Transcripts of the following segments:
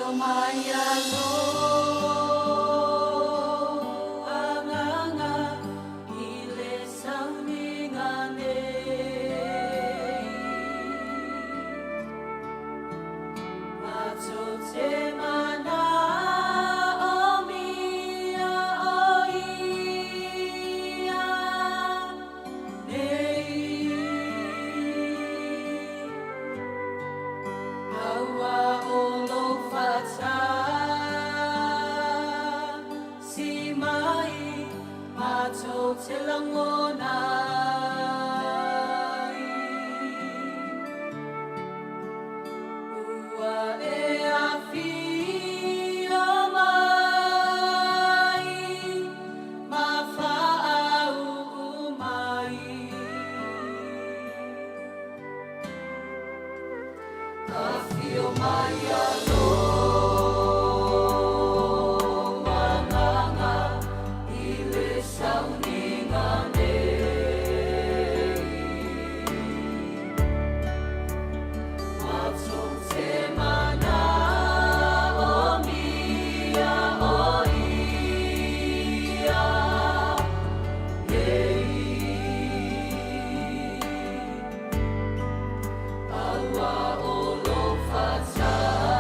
Afio mai alo agaga i le sauniga nei. Matou te manaomia o ia nei. Aua o lou faatasi mai matou te lagona ai. Ua e afio mai ma faauu mai. Afio mai alo agaga i le sauniga nei. Matou te manaomia o ia nei. Aua o lou faatasi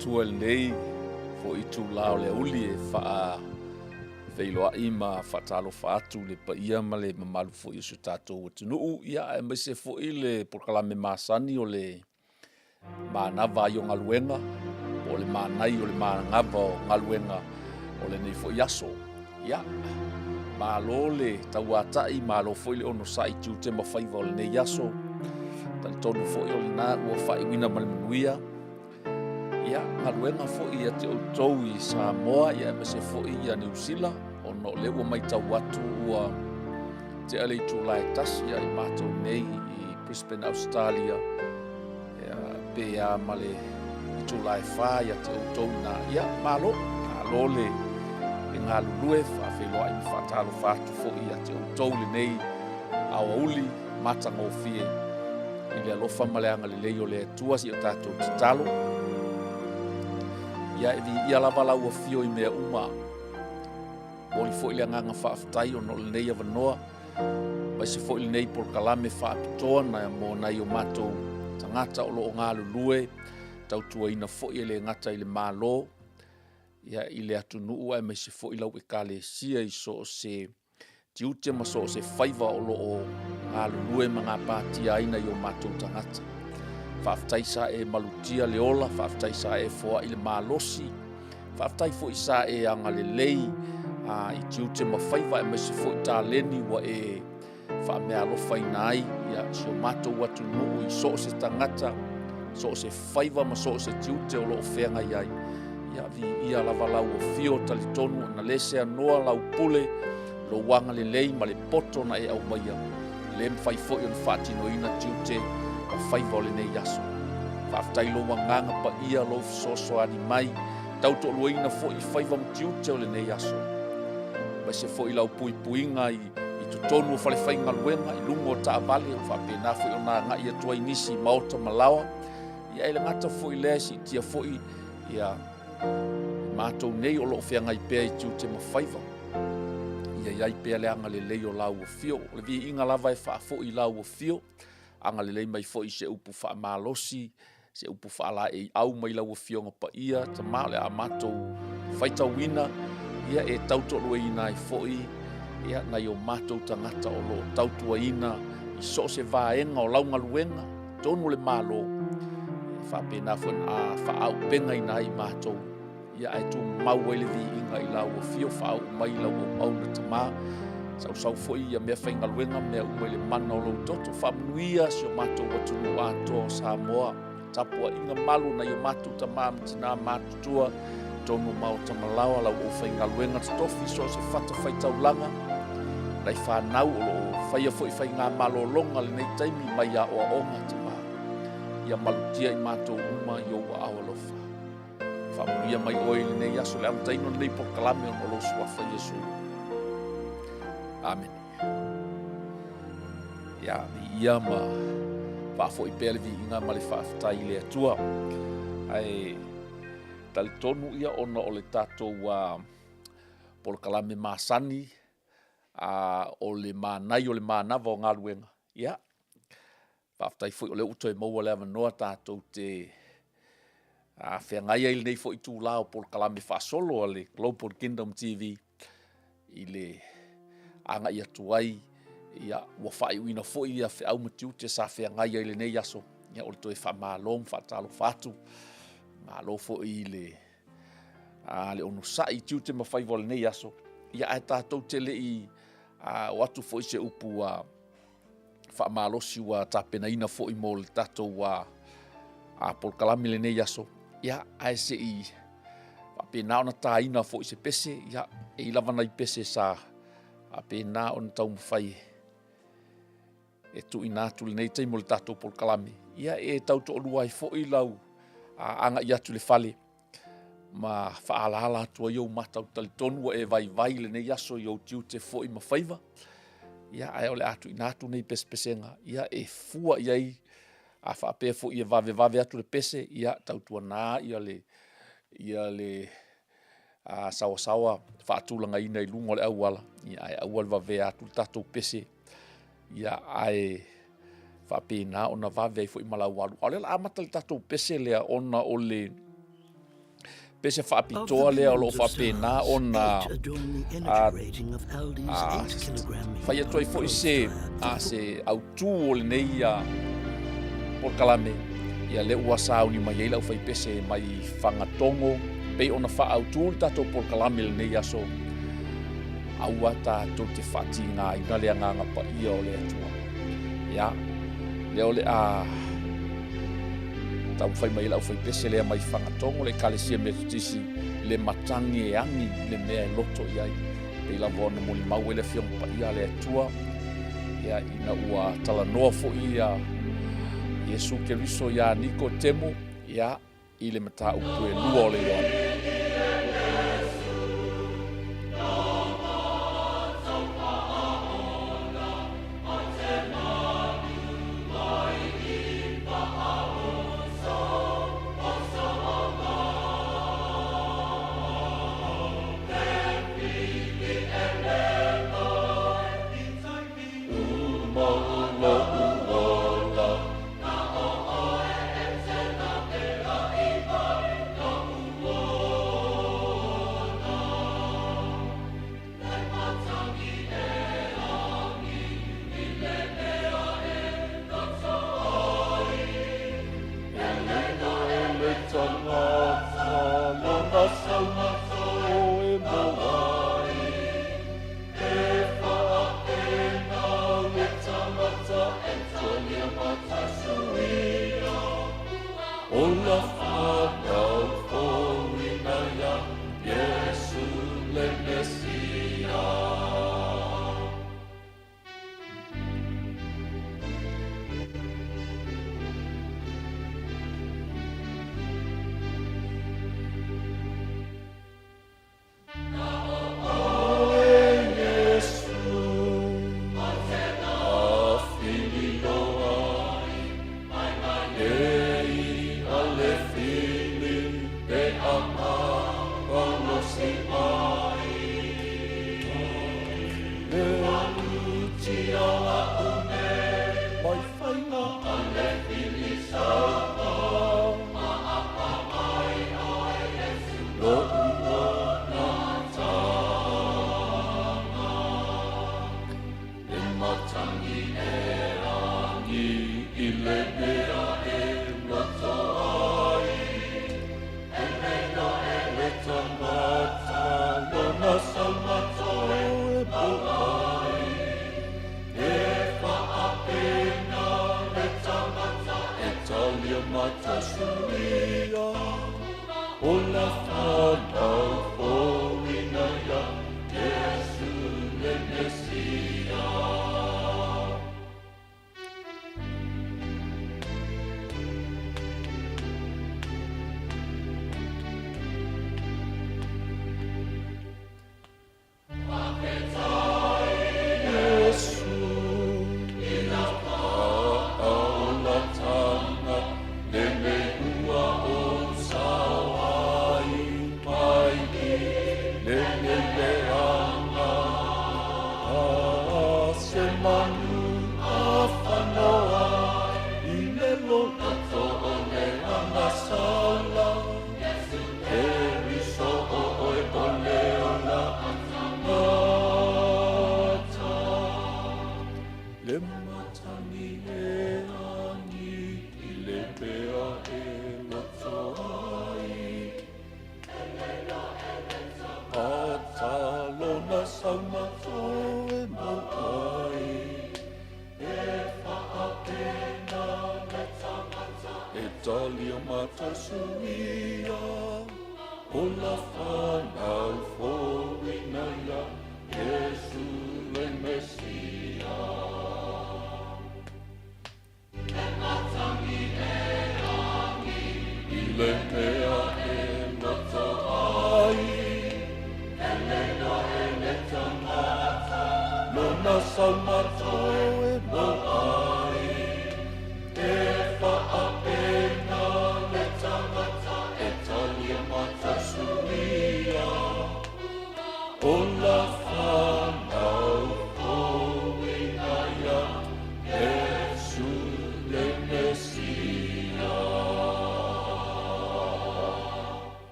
Atua i lenei foi itulā o le aoauli e faafeiloai ma faatalofa atu i le paia ma le mamalu foi o si o tatou atunuu, ia aemaise foi le polokalame masani o le manava ai o galuega po o le manai o le manava o galuega o lenei foi aso. Ia, malo le tauatai, malo foi le onosai i tiute ma faiva o lenei aso. Talitonu foi o lena ua faaiuina ma le manuia. Ia, galuega foi ia te outou i Samoa, ia aemaise foi ia Niu Sila, ona o lea ua matau atu ua tea le itula e 1 ia i matou nei i Brisbane, Australia, ia, pe a ma le itula e 4 ia te outou ina. Ia, malo, malo le galulue, faafeiloai ma faatalofa atu foi ia te outou lenei aoauli matagofie i le alofa ma le agalelei o le Atua si o tatou tatalo. Ia e viia lava lau afio i mea uma. Momoli foi le agaga faafetai ona o lenei avanoa, aemaise foi lenei polokalame faapitoa na mo nai o matou tagata o lo o galulue, tautuaina foi e le gata i le Malo, ia, i le atunuu aemaise foi lau ekalesia i so o se tiute ma so o se faiva o lo o galulue ma gapatia ai nai o matou tagata. Faafetai sa e malutia le ola, faafetai sa e foai le malosi, Faafetai foi sa e agalelei i tiute ma faiva aemaise foi taleni ua e faameaalofaina ai ia, si o matou atunuu i so o se tagata, so o se faiva ma so o se tiute o lo o feagai ai. Ia, viia lava lau afio, talitonu ona le seanoa lau pule, lou agalelei ma le poto na e aumaia, le mafai foi ona faatinoina tiute ma faiva o lenei aso. Faafetai lou agaga paia, lou fesoasoani mai, tautoaluaina foi i faiva ma tiute o lenei aso. Aemaise foi lau puipuiga i, i totonu o falefaigaluega, i luga o taavale, o faapena foi ona agai atu ai nisi i maota ma laoa. Ia e le gata foi lea e siitia foi ia matou nei o lo o feagai pea i tiute ma faiva. Ia i ai pea le agalelei o lau afio. O le viiga lava e faafoi i lau afio, agalelei mai foi i se upu faamalosi, se upu faalaeiau mai lau afioga paia, Tama, o le a matou faitauina, ia e tautoaluaina ai foi ia nai o matou tagata o lo o tautuaina i so o se vaega o lau galuega, tonu o le Malo, e faapena foi ona faaaupegaina ai matou. Ia ae tumau ai le viiga i lau afio, faauu mai lau auauna Tama, sausau foi ia mea faigaluega mea uma i le mana o lou toto, faamanuia si o matou atunuu atoa o Samoa, tapuaiga malu nai o matou tama ma tina matutua, tonu maota malaoa lau aufaigaluega totofi so o se fata faitaulaga, nai fanau o lo o faia foi faiga malologa lenei taimi mai aoaoga Tama, ia malutia i matou uma i ou aao alofa. Faamanuia mai oe i lenei aso, le amataina o lenei polokalame ona o lou suafa Iesu. Amene. Ia, viia ma faafoi pea le viiga ma le faafetai i le Atua. Ae talitonu ia ona o le tatou polokalame masani o le manai o le manava o galuega, ia, Faafetai foi o lea ua toe maua le avanoa tatou te feagai ai i lenei foi itula o polokalame faasolo a le Global Kingdom TV i le agai atu ai ia, ua faaiuina foi ia feau ma tiute sa feagai ai i lenei aso. Ia, o le toe faamalo ma faatalofa atu. Malo foi i le, a, le onosai i tiute ma faiva o lenei aso. Ia, ae tatou te le i o atu foi se upu a faamalosi ua tapenaina foi mo le tatou a polokalame lenei aso. Ia, ae se i faapena ona taina foi se pese, ia, e i lava nai pese sa faapena ona taumafai e tuuina atu lenei taimi o le tatou polokalame. Ia, e tau toalua ai foi lau agai atu i le fale ma faaalaala atu ai ou mata. Ou te talitonu ua e vaivai i lenei aso i ou tiute foi ma faiva. Ia, ae o le a tuuina atu nei pesepesega, ia, e fua i ai, a faapea foi e vavevave atu le pese, ia, tautuana ia le, ia le a, saoasaoa faatulagaina i luga o le auala, ia, ae aua le vavea atu le tatou pese, ia, ae faapena ona vave ai foi ma lau alu. A o lea o le a amata le tatou pese lea ona o le Pese faapitoa lea o lo o faapena ona fai atu ai foi se a se autū o lenei polokalame. Ia lea ua sauni mai ai le aufaipese mai Fagatogo pei ona faaautū le tatou polokalame i lenei aso. Aua tatou te faatigaina le Agaga Paia o le Atua. Ia, lea o le a taumafai mai le aufaipese lea mai Fagatogo, le Ekalesia Metotisi, le matagi e agi le mea e loto i ai. Pei lava ona molimau ai le Afioga Paia a le Atua, ia, ina ua talanoa foi ia Iesu Keriso iā Nikotemo, ia, i le mataupu e lua o le Ioane.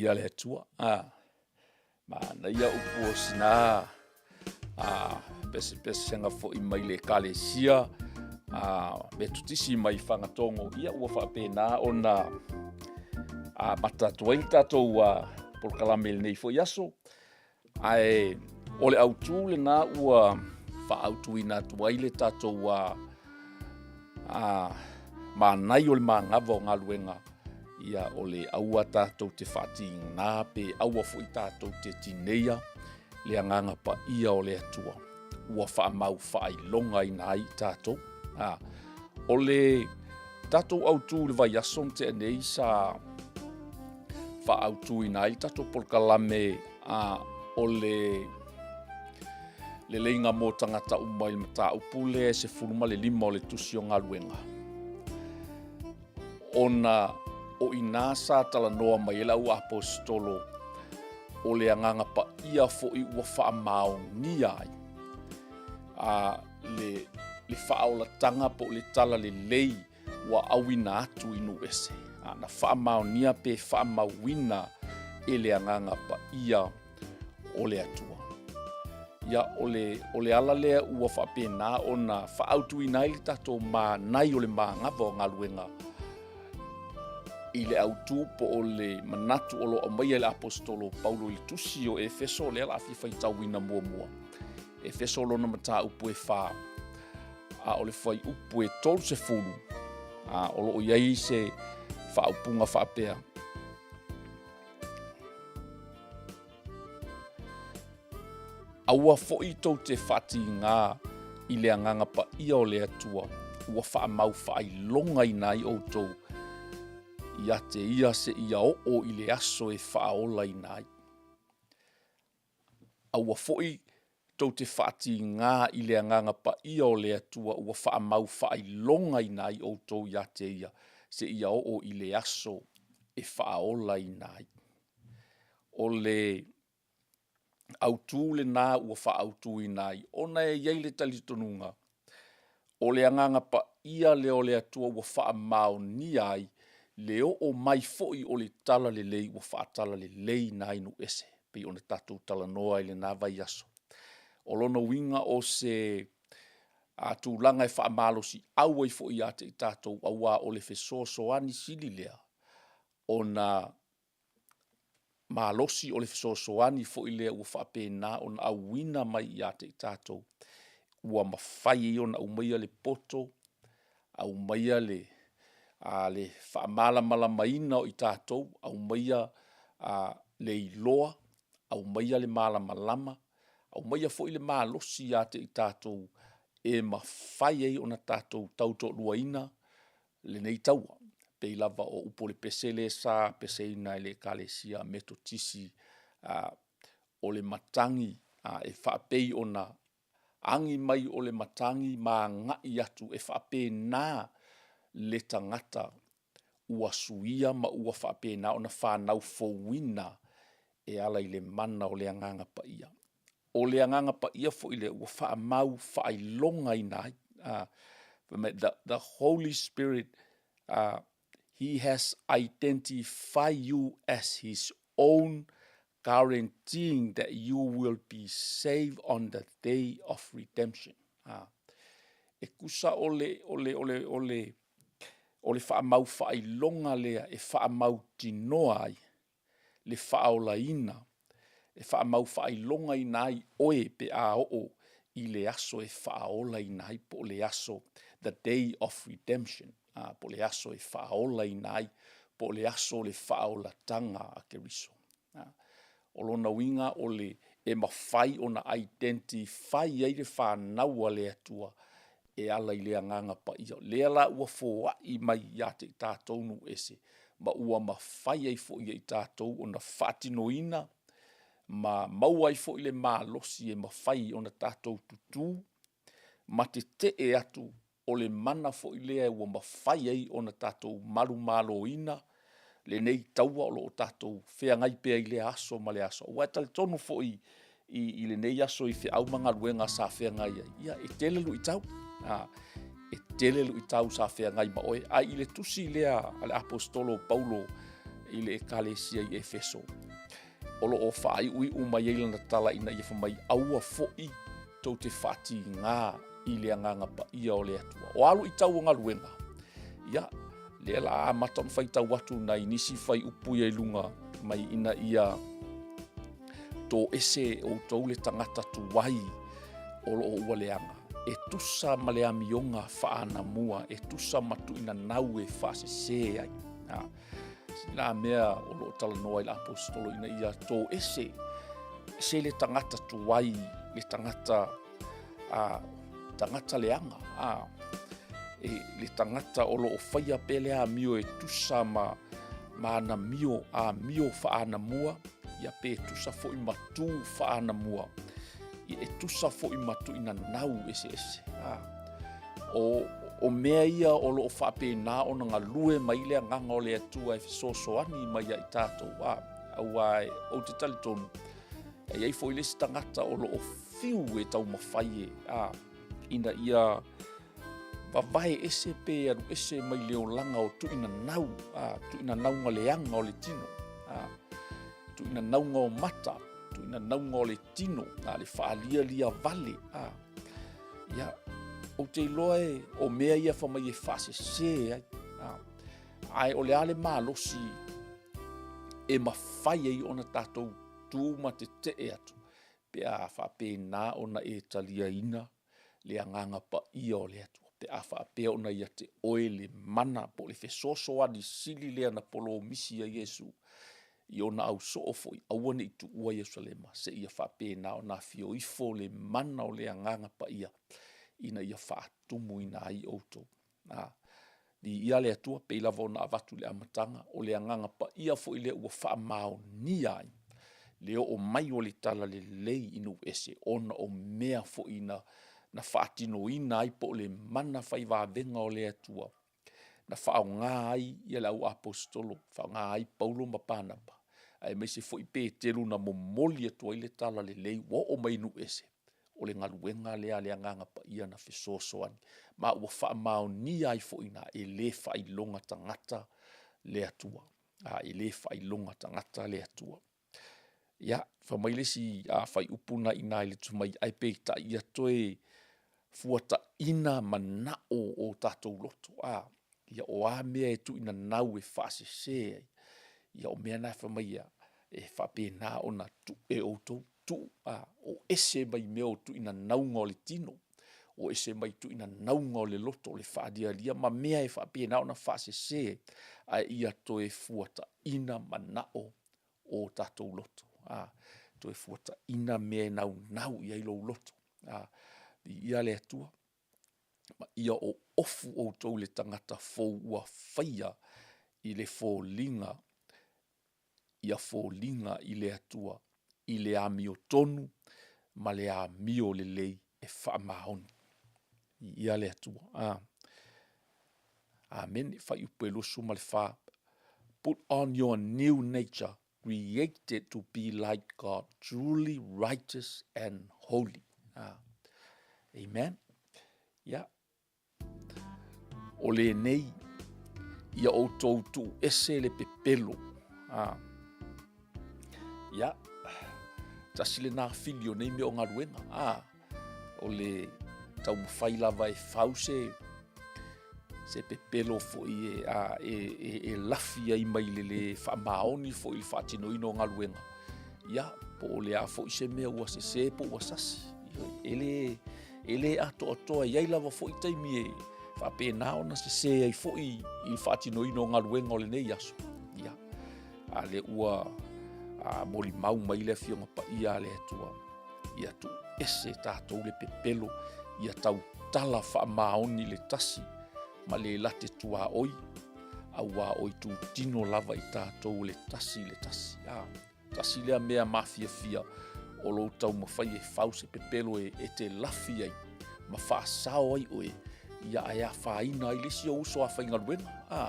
Viia le Atua. Ah, manaia upu o sina a pesepesega foi mai le Ekalesia a Metotisi mai Fagatogo. Ia ua faapena ona amata atu ai le tatou polokalame i lenei foi aso. Ae o le autu lena ua faaautuina atu ai le tatou manai o le manava o galuega, ia o le aua tatou te faatigā pe aua foi tatou te tineia le agaga paia o le Atua ua faamau faailogaina ai i tatou. O le tatou autu i le vaiaso na tea nei sa faaautuina ai le tatou polokalame a o le leleiga mo tagata uma i le mataupu lea e 15 o le tusi o galuega ona o inā sa talanoa mai ai le au aposetolo o le agaga paia foi ua faamaonia ai a le faaolatanga po o le tala lelei ua auina atu i nuu ese, a na faamaonia pe faamauina e le Agaga Paia o le Atua. Ia, o le ala lea ua faapena ona faaautuina ai le tatou manai o le manava o galuega i le autu po o le manatu o lo o aumaia e le Aposetolo Paulo i le tusi o Efeso, lea o le a fia faitauina muamua. Efeso lona mataupu e 4, a o le fuaiupu e 30, a o lo o i ai se faaupuga faapea. Aua foi tou te faatigā i le agaga paia o le Atua, ua faamau faailogaina ai outou ia te ia seia oo i le aso e faaolaina ai. Aua foi tou te faatigā i le Agaga Paia o le Atua ua faamau faailogaina ai outou ia te ia, seia oo i le aso e faaolaina ai. O le autū lenā ua faaautuina ai, ona e i ai le talitonuga, O le Agaga Paia lea o le Atua ua faamaonia ai le oo mai foi o le talalelei ua faatalalelei ai nuu ese, pei ona tatou talanoa i lena vaiaso. O lona uiga o se a tulaga e faamalosiau ai foi ia te i tatou, auā o le fesoasoani sili lea ona malosi o le fesoasoani foi lea ua faapena ona auina mai ia te i tatou, ua mafai ai ona aumaia le poto, aumaia le le faamalamalamaina o i tatou, aumaia le iloa, aumaia le malamalama, aumaia foi le malosi ia te i tatou e mafai ai ona tatou tautoaluaina lenei taua. Pei lava o upu o le pese lea sa peseina e le Ekalesia Metotisi, o le matagi e faapei ona agi mai o le matagi ma agai atu e faapena le tagata ua suia ma ua faapena ona fanau fouina e ala i le mana o le Agaga Paia. O le Agaga Paia foi lea ua faamau faailogaina ai. The Holy Spirit, He has identified you as His own, guaranteeing that you will be saved on the day of redemption. E kusa o le, o le, o le, o le, o le faamau faailoga lea e faamautinoa ai le faaolaina, e faamau faailogaina ai oe pe a oo i le aso e faaolaina ai, po o le aso, the day of redemption, a, po o le aso e faaolaina ai, po o le aso o le faaolataga a Keriso. A, o lona uiga o le e mafai ona identify ai le fanau a le Atua e ala i le Agaga Paia. Lea la ua foai mai ia te i tatou nuu ese, ma ua mafai ai foi e i tatou ona faatinoina ma maua ai foi le malosi e mafai ona tatou tutū ma tetee atu o le mana foi lea ua mafai ai ona tatou malumaloina lenei taua o lo o tatou feagai pea i lea aso ma le aso. Aua e talitonu foi i lenei aso i feau ma galuega sa feagai ai, ia e tele luitau. E tele luitau sa feagai ma oe. Ae i le tusi lea a le Aposetolo o Paulo i le ekalesia i Efeso. O lo o faaiuiu mai ai lana tala ina ia fai mai, Aua foi tou te faatigā i le Agaga Paia o le Atua. O a luitau o galuega, ia, lea la amata ona faitau atu nai nisi fuaiupu ia i luga mai ina ia toese e outou le tagata tuai o lo o ua leaga, e tusa ma le amioga faaanamua, e tusa ma tuuinanau e faasese ai. A, sina mea o lo o talanoa ai le aposetolo ina ia toese se le tagata tuai, le tagata a, tagata leaga, a, e, le tagata o lo o faia pea le amio e tusa ma, ma ana mio, amio faaanamua, ia pe tusa foi ma tu faaanamua, ia e tusa foi ma tuuinanau eseese. A, o, o mea ia o lo o faapena ona galue mai le agaga o le Atua e fesoasoani mai ia i tatou. A, aua ou te talitonu, e i ai foi le isi tagata o lo o fiu e taumafai e, a, ina ia vavae ese pe alu ese mai le olaga o tuuinanau, a, tuuinanauga leaga o le tino, a, tuuinanauga o mata, tuuinanauga o le tino, a, le faalialia vale, a, ia, ou te iloa e, o mea ia fai mai e faasese ai, a, ae o le a le malosi e mafai ai ona tatou tu ma tetee atu pe a faapena ona e taliaina le Agaga Paia o le Atua, pe a faapea ona ia te oe le mana po o le fesoasoani sili lea na polomisi ai Iesu i ona ausoo foi, aua ne i tuua Ierusalema, seia faapena ona afio ifo le mana o le Agaga Paia ina ia faatumuina ai outou. A, viia le Atua, pei lava ona avatu i le amataga, o le Agaga Paia foi lea ua faamaonia ai le oo mai o le talalelei i nuu ese, ona o mea foi na, na faatinoina ai po o le mana fai vavega o le Atua, na faaaoga ai ia le au aposetolo, faaaoga ai Paulo ma Panapa, aemaise foi Petelu na momoli atu ai le talalelei ua oo mai i nuu ese. O le galuega lea a le Agaga Paia na fesoasoani, ma ua faamaonia ai foi ina e le faailoga tagata le Atua. A, e le faailoga tagata le Atua. Ia, fai mai le isi a fuaiupu na i ina i le tu mai, ae peitai ia toe fuataina manao o tatou loto. A, ia o a mea e tuuinanau e faasese ai, ia o mea na e fai mai ia, e faapena ona tuu e outou tuu, a, o ese mai mea o tuuinanauga o le tino, o ese mai tuuinanauga o le loto, o le faalialia ma mea e faapena ona faasese ai, ae ia toe fuataina manao o tatou loto. A, toe fuataina mea e naunau i ai lou loto. A, viia le Atua, ma ia oofu outou i le tagata fou ua faia i le foliga, ia foliga i le Atua, i le amiotonu ma le amio lelei e faamaoni. Viia le Atua. A. Amene. Fuaiupu e 24. Put on your new nature, created to be like God, truly righteous and holy. Ah. Amen. Yeah. O lenei, ia outou tuu ese le pepelo. Ah. Ia, tasi lena fili o nei mea o galuega. Ah. O le taumafai lava e fau se se pepelo foi e, a, e, e, e lafi ai mai le le faamaoni foi i le faatinoina o galuega. Ia, po o le a foi se mea ua sese po ua sasi. E le, e le atoatoa i ai lava foi taimi e faapena ona sese ai foi i le faatinoina o galuega o lenei aso. Ia, a lea ua a, molimau mai le Afioga Paia a le Atua. Ia tuu ese tatou le pepelo, ia tautala faamaoni le tasi ma le late tuaoi, auā o itutino lava i tatou le tasi le tasi. A, tasi lea mea mafiafia o lou taumafai e fau se pepelo e, e te lafi ai ma faasao ai oe, ia ae afaina ai le isi ou uso a faigaluega. A,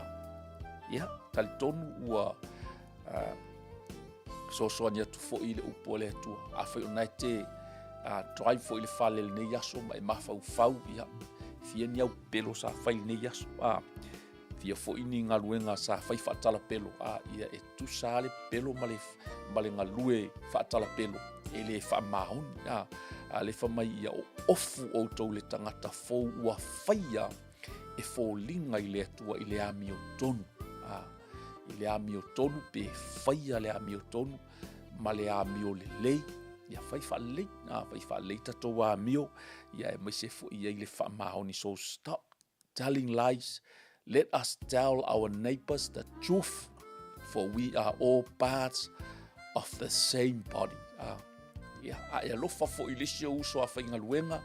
ia, talitonu ua a, fesoasoani atu foi i le upu a le Atua. Afai o na e te uh, drive foi i le fale i lenei aso ma e mafaufau, ia, fia ni au pelo sa fai i lenei aso. Ah, Fia foi ni galuega sa fai faatalapelo, a ia e tusa le pepelo ma le, ma le galue faatalapelo, e le faamaoni. A, a le fa mai ia o ofu outou le tagata fou ua faia e foliga i le Atua i le amiotonu. A, i le amiotonu pe faia le amiotonu ma le amio lelei. Ia fai faalelei, a, fai faalelei tatou amio, ia aemaise foi i ai le faamaoni. So stop telling lies. Let us tell our neighbors the truth, for we are all parts of the same body. Ah, ia, a e alofa foi i le isi ou uso a faigaluega,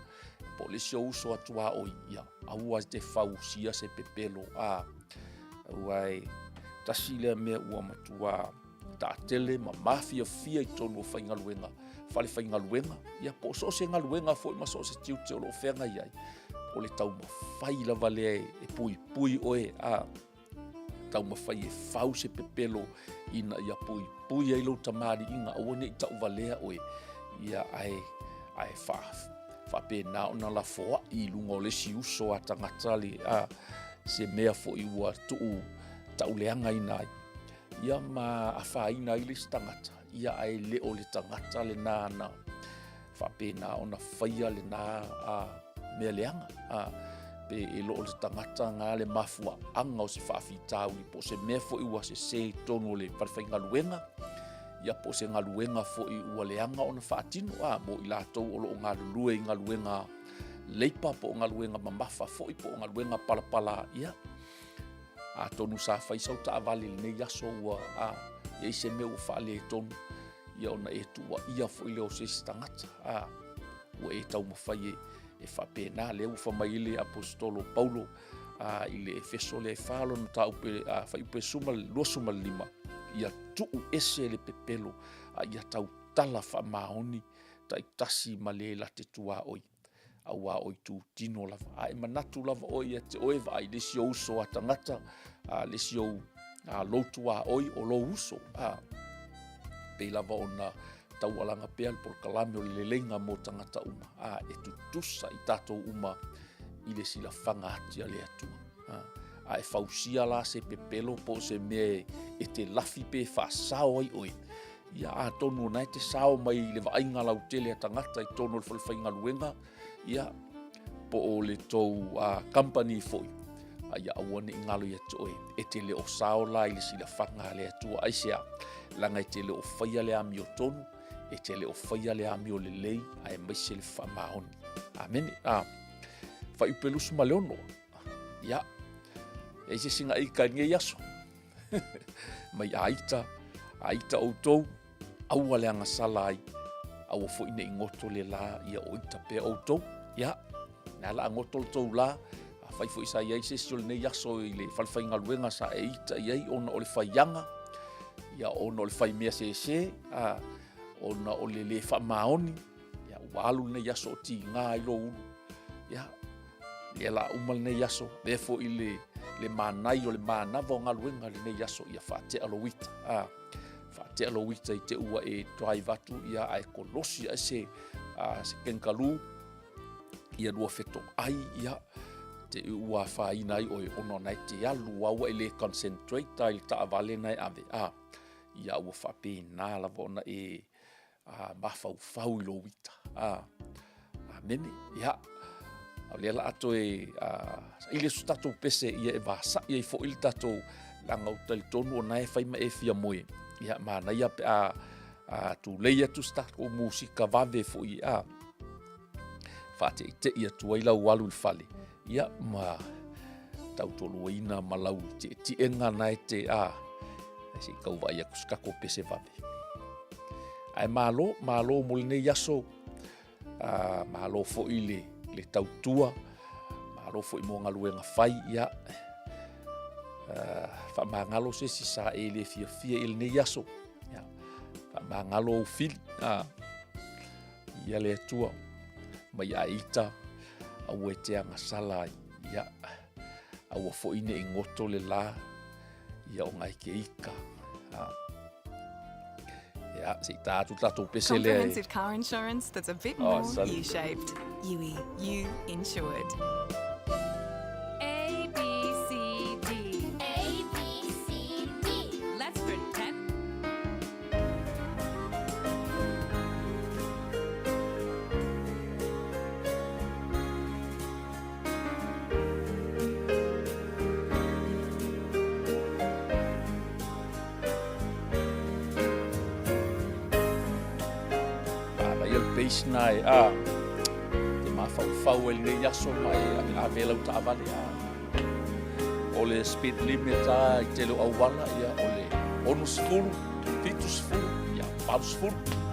po o le isi ou uso a tuaoi, ia, aua te fausia se pepelo. Ah, aua e tasi lea mea ua matua taatele ma mafiafia i totonu o faigaluega, falefaigaluega, ia po o so o se galuega foi ma so o se tiute o lo o feagai ai, o le taumafai lava lea e puipui oe, a taumafai e fau se pepelo ina ia puipui ai lou tamaliiga, aua ne i tauvalea oe, ia ae, ae fa, faapena ona lafoai i luga o le isi uso a tagata le, a, se mea foi ua tuu tauleagaina ai, ia ma afaina ai le isi tagata, ia ae le o le tagata lena na faapena ona faia lena a, mea leaga. A, pe e loo le tagata nga le mafuaaga o se faafitauli po o se mea foi ua sese i totonu o le falefaigaluega, ia po o se galuega foi ua leaga ona faatino, a, mo i latou o lo o galulue i galuega leipa po o galuega mamafa foi po o galuega palapala, ia, Atonu sa fai sau taavale i lenei aso ua a, i ai se mea ua faaletonu, ia ona e tuuaia foi lea o se isi tagata. A, ua e taumafai e, e faapena, lea ua fai mai ai le aposetolo Paulo a, i le Efeso lea e fa lona mataupu a, fuaiupu 25, ia tuu ese le pepelo a ia tautala faamaoni taitasi ma le la te tuaoi. Auā o itutino lava. A e manatu lava oe ia te oe, vaai le isi ou uso a tagata, a le isi ou a lou tuaoi o lou uso. A pei lava ona taualaga pea le polokalame o le leleiga mo tagata uma. A e tutusa i tatou uma i le silafaga ati a le Atua. A, a e fausia la se pepelo po o se mea e te lafi pe faasao ai oe, Ia, atonu o na e te sao mai i le vaaiga lautele a tagata i totonu o le falefaigaluega, ia, po o le tou uh, company foi, a ia aua ne i galo ia te oe, e te le o sao la i le silafaga a le Atua. Aisea? Leaga e te le o faia le amiotonu, e te le o faia le amio lelei, aemaise le faamaoni. Amene. Ah, fuaiupu 26. Ia, e i se isi gaika i lenei aso. Mai a ita, a ita outou, aua le agasala ai, aua foi ne i goto le la, ia o ita pea outou. Ia, na la goto le tou la, a fai foi sa i ai se isi o lenei aso i le falefaigaluega sa e ita i ai ona o le faiaga, ia ona o le fai mea sese, a, ona o le le faamaoni, Ia, ua alu lenei aso o tiga ai lou ulu. Ia, lea la uma lenei aso, lea foi le, le manai o le manava o galuega lenei aso, ia faatea lou ita. A, faatea lou ita i te ua e drive atu, ia ae kolosi ae se, a, se kenkalu, ia lua feto ai, ia, te ua afaina ai oe, ona na e te alu a ua e le concentrate ai le taavale na e ave, a, ia ua faapena lava ona e, a, mafaufau i lou ita. A, amene. Ia, o lea la a toe a, saili so tatou pese ia e vasa'i ai foi le tatou leaga ou talitonu o na e fai ma e fia moe. Ia, manaia pe a, a tulei atu se tatou musika vave foi a faate'ite'i atu ai lau alu i le fale. Ia, ma tautoaluaina ma lau ti'eti'ega na e te a, se i tau vaai atu se tatou pese vave. Ae malo, malo mo lenei aso, a, malo foi le, le tautua, malo foi mo galuega fai, ia, faamagalo se isi sa e le fiafia i lenei aso, ia, faamagalo ou fili, a, ia le Atua, mai a ita, aua e te agasala ai, ia, aua foi ne i goto le la, ia o ngai ke ika. A, ia, se i tā atu tātou pese lea. Comprehensive car insurance that's a bit Oh, more sorry. U-shaped. Youi, you insured. A, B, C, D. isi na e, a, te mafaufau ai lenei aso ma e aveave lau taavale, a. O le speed limit a i tele o auala, ia, o le 60, 70, ia, 80.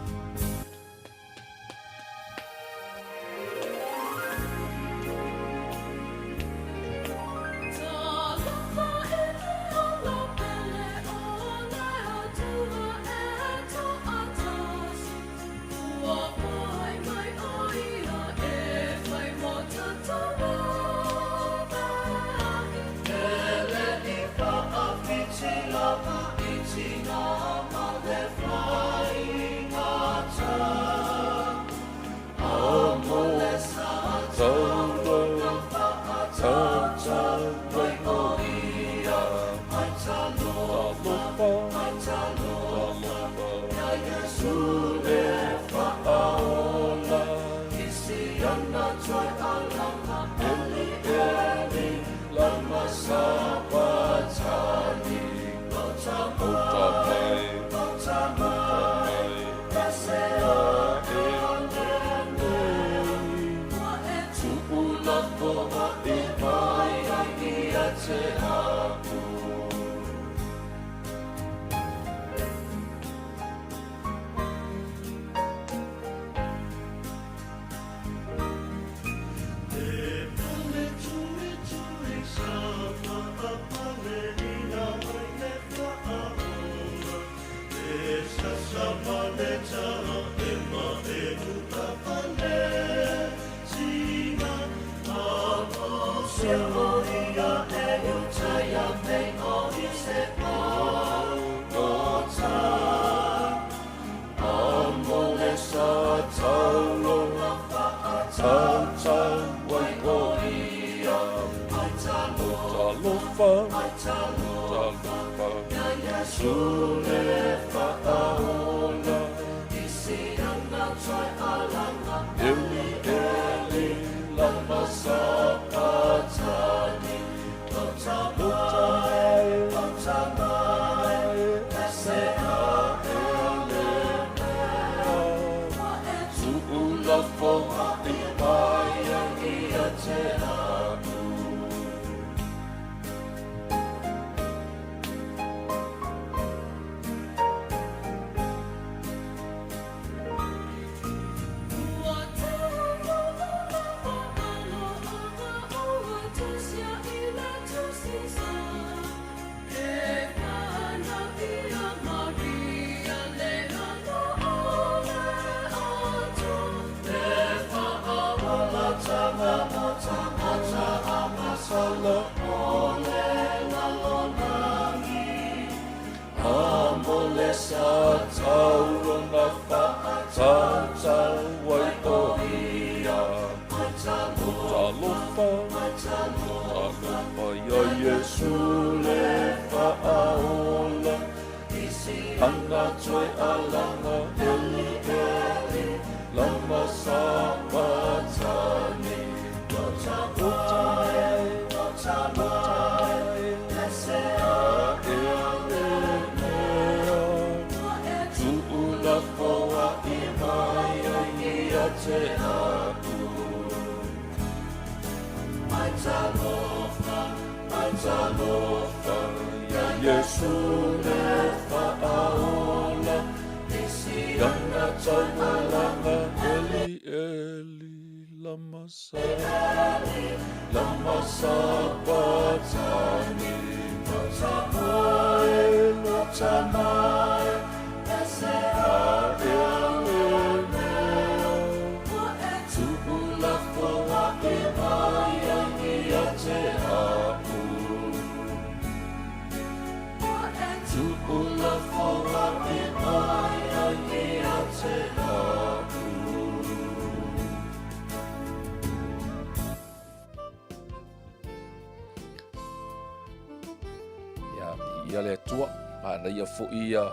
Ia, ia le Atua, manaia foi ia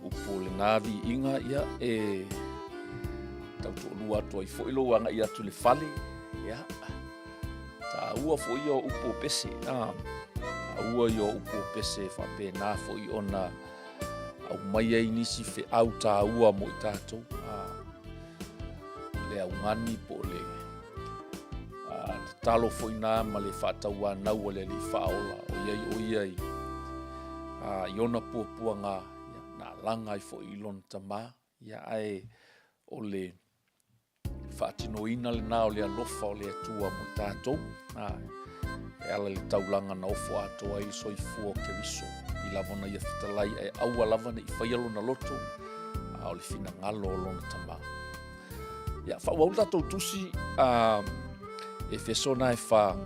upu o lena viiga, ia, e tautoalua atu ai foi lou agai atu i le fale, ia, taua foi ia o upu o pese, a, taua ia o upu o pese e faapena foi ona aumai ai nisi feau taua mo i tatou, a. augani po o le tatalo foi na ma le faatauanau a le Alii Faaola o i ai o ia i, i ona puapuaga ia, na alaga ai foi i lona tama ia, ae o le faatinoina lena o le alofa o le Atua mo i tatou. E ala i le taulaga na ofo atoa ai le soifua o Keriso i lava ona ia fetalai ae aua lava ne i faia lona loto a o le finagalo o lona tama. Ia, faaauau le tatou tusi a Efeso na e wha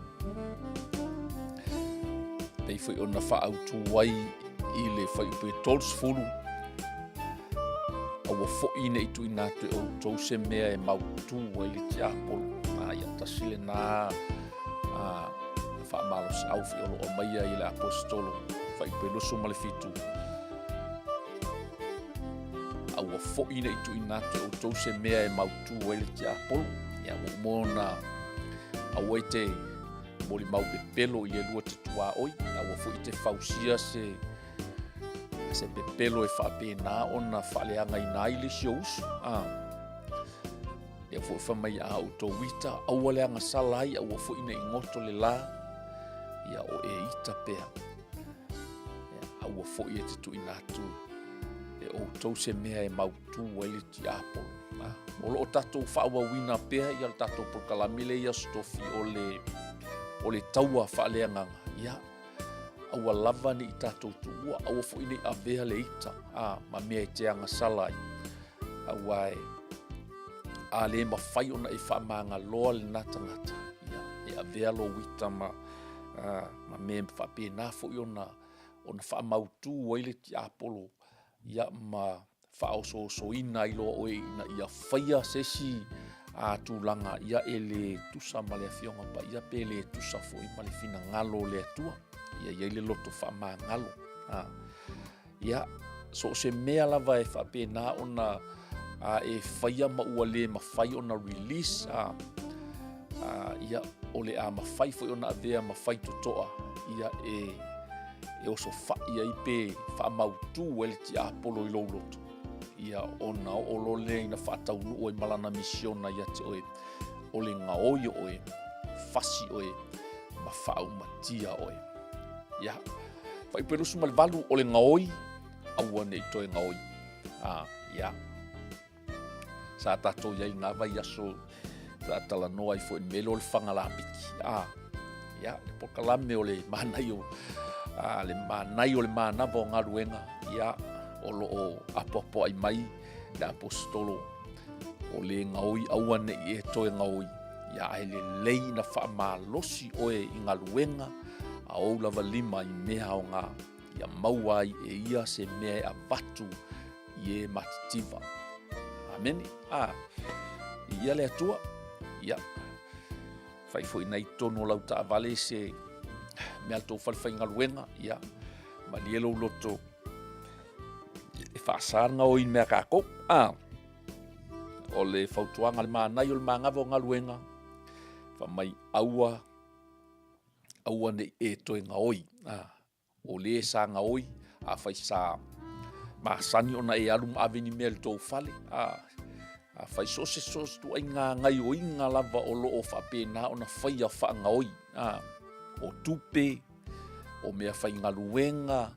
pei foi ona faaautu ai i le fuaiupu e 30 aua foi ne i tuuina atu e outou se mea e mautū ai le tiapolo. A, ia tasi lena a, faamalosiau foi o lo o aumaia i le aposetolo fuaiupu e 27 aua foi ne i tuuina atu e outou se mea e mautū ai le tiapolo. Ia ua uma ona aua e te molimau pepelo i le lua te tuaoi, aua foi te fausia se se pepelo e faapena ona faaleagaina ai le isi ou uso. Ah. Lea foi fai mai a outou ita, aua le agasala ai, aua foi ne i goto le la, ia o e ita pea. Ia, aua foi e te tuuina atu e outou se mea e mautū ai le tiapolo. Ah. O lo o tatou faaauauina pea ia le tatou polokalame lea i Aso Tofi o le, o le taua faaleagaga. Ia, aua lava ne i tatou tuua, aua foi ne i avea le ita a, ma mea e te agasala ai. Aua e, a le mafai ona e faamagaloa lena tagata, ia, e avea lou ita ma, a, ma mea faapena foi ona, ona faamautu ai le tiapolo, ia, ma faaosoosoina ai loa oe ina ia faia se isi a tulaga ia e le tusa ma le Afioga Paia pe le tusa foi ma le finagalo o le Atua. Ia i ai le loto faamagalo. A, ia, so o se mea lava e faapena ona a, e faia ma ua le mafai ona release a, a, ia, o le a mafai foi ona avea ma fai totoa ia e e osofai ai pe faamautu ai le tiapolo i lou loto, ia ona oo loa lea ina faataunuu ai ma lana misiona ia te oe, o le gaoi o oe, fasi oe, ma faaumatia oe. Ia, fuaiupu e 28, o le gaoi, aua ne i toe gaoi. Ah, ia. Sa tatou i ai i ngā vaiaso sa talanoa ai foi i le mea lea o le fanga lapiki. Ah, ia, le polokalame o le manaia o, ah, le manaia o le manava o galuega, ia, o lo o apoapoai mai le aposetolo o le gaoi aua ne i e toe gaoi, ia, ae lelei ina faamalosi oe i galuega a ou lava lima i mea aoga, ia maua ai e ia se mea e avatu i e matitiva. Amene. A, i ia le Atua, ia, fai foi nei tonu o lau taavale se mea le tou fale faigaluega, ia, malie lou loto e faasa le gaoi i mea kākou. A, o le fautuaga le manaia o le magava o galuega, fai mai aua, aua ne i e toe gaoi. A, O le sa gaoi, afai sa masani ona e alu ma ave ni mea i le tou fale, a, afai so o se so o se ituaiga gaioiga lava o lo o faapena ona faia faagaoi, a, o tupe, o mea faigaluega,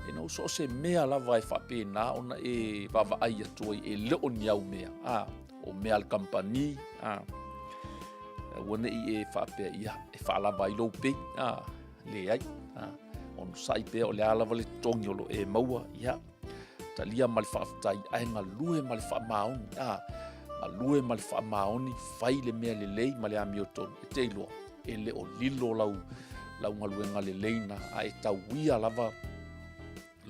e no so o se mea lava e faapena ona e vaavaai atu ai e le o ni au mea, a, o mea a le kamupani, a, aua ne i e faapea, ia, e faalava ai lou pei, a, Leai, a, onosai pea o le a lava le totogi o lo o e maua, ia, talia ma le faafetai, ae galue ma le faamaoni, a, galue ma le faamaoni, fai le mea lelei ma le amiotonu, e te iloa, e le o lilo lau, lau galuega lelei na, a e tauia lava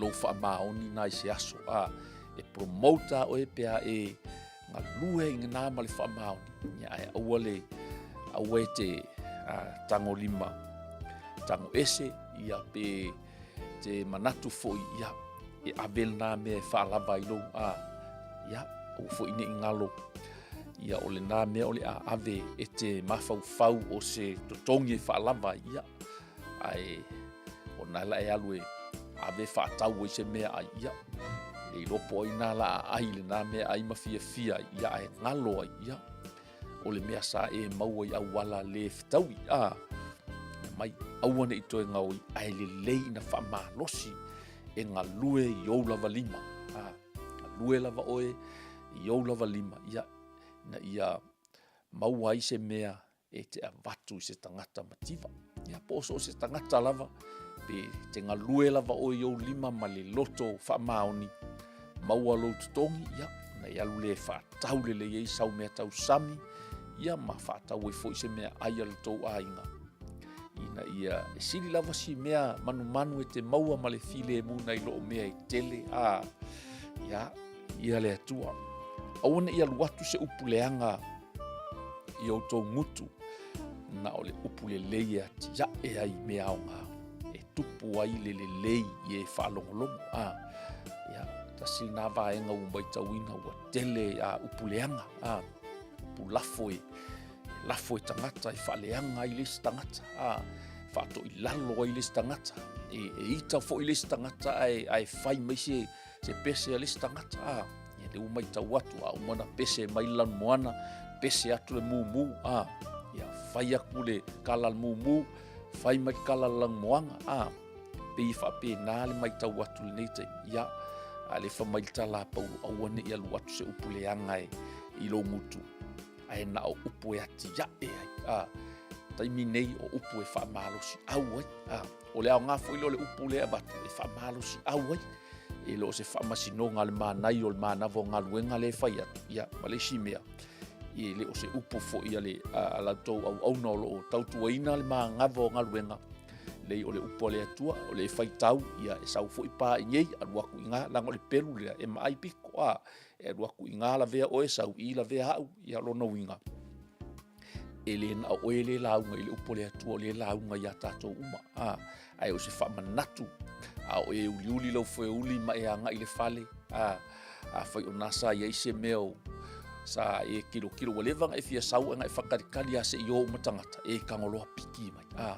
lou faamaoni na i se aso, a, e promote a oe pe a e galue i ngana ma le faamaoni, ia, ae aua le, aua e te a, tagolima, tago ese, ia, pe te manatu foi, ia, e ave lena mea e faalava ai lou, a, ia, aua foi ne i galo, ia, o lena mea o le a ave e te mafaufau o se totogi e faalava ai, ia, ae o na la e alu e ave faatau ai se mea ai, ia, E iloa po o ai nā la a ai lenā mea ai ma fiafia ai, ia ae galo ai, ia. O le mea sa e maua i auala le fetaui, a. Ia mai, aua ne i toe gaoi, ae lelei ina faamalosi e galue i ou lava lima. A, galue lava oe i ou lava lima, ia, ina ia maua ai se mea e te avatu i se tagata mativa. Ia, po o so o se tagata lava, pe te galue lava oe i ou lima ma le loto faamaoni, maua lou totogi, ia, na i alu le faatau lelei ai sau mea tausami, ia, ma faatau ai foi se mea ai a le tou aiga. Ina ia, e sili lava si mea manumanu e te maua ma le filemu nai loo mea e tele, a, ia, ia le Atua. Aua ne i alu atu se upu leaga i outou gutu, na o le upu lelei e atiae ai mea aoga, e tupu ai le lelei i e faalogologo. A, ia, tasi lena vaega ua matauina ua tele a upu leaga, a, upu lafo e, e lafo e tagata e faaleaga ai le isi tagata, a, faatoilalo ai le isi tagata, e, e ita foi le isi tagata ae, ae fai mai se, se pese a le isi tagata, a, ia le ua maitau atu, a uma na pese mai le lanumoana, pese atu le mumu, a, ia fai atu le kala le mumu, fai mai le kala le lanumoana, a, pei e faapena le maitau atu lenei taimi, ia, a le fa mai le tala a Paulo, aua ne i alu atu se upu leaga e i lou gutu, ae na o upu e atiae ai, a, taimi nei o upu e faamalosi au ai, a, o le aoga foi lea o le upu lea e avatu e faamalosi au ai, e le o se faamasinoga a le manai o le manava o galuega lea e fai atu, ia, ma le isi mea, e le o se upu foi a le a la outou auauna o lo o tautuaina le manava o galuega, lei o le upu a le Atua, o le e faitau, ia, e sau foi pa i nei, alu atu i gā, leaga o le pelu lea, e maai piko, a, e alu atu i gā lavea oe, sau i lavea au, ia lona uiga, e le na o oe le lauga i le upu a le Atua, o le lauga iā tatou uma, a, ae o se faamanatu, a o e uliuli lau foeuli ma e agai i le fale, a, afai o nā sa i ai se mea o, sa e kilokilo, ua leva ona e fia sau ae na e faatalitali lava se i o uma tagata, e tago loa piki mai, a.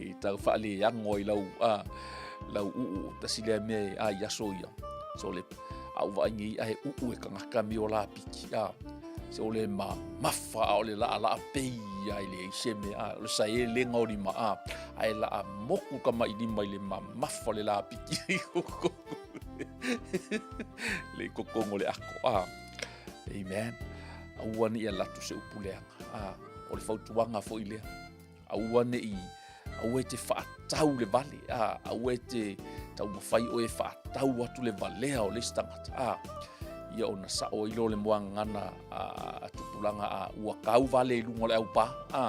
I tau faaleago ai lau, a, lau uu, tasi lea mea e, a, i aso ia. So le, a ou vaai nei ae uu e tagata me o lapiki, a. Se o le mamafa a o le laʻalaʻa pei a e leai se mea, a, o le saelega o lima, a, ae laa moku ka mai lima i le mamafa o le lapiki le kokogo o le ako, a. Amen. Aua ne i alu atu se upu leaga, a, o le fautuaga foi lea. Aua ne i, aua e te faatau le vale, a, aua e te taumafai oe e faatau atu le valea o le isi tagata, a, ia ona sao ai lea o le moagana a, a tupulaga, a, ua tau vale i luga o le aupā, a,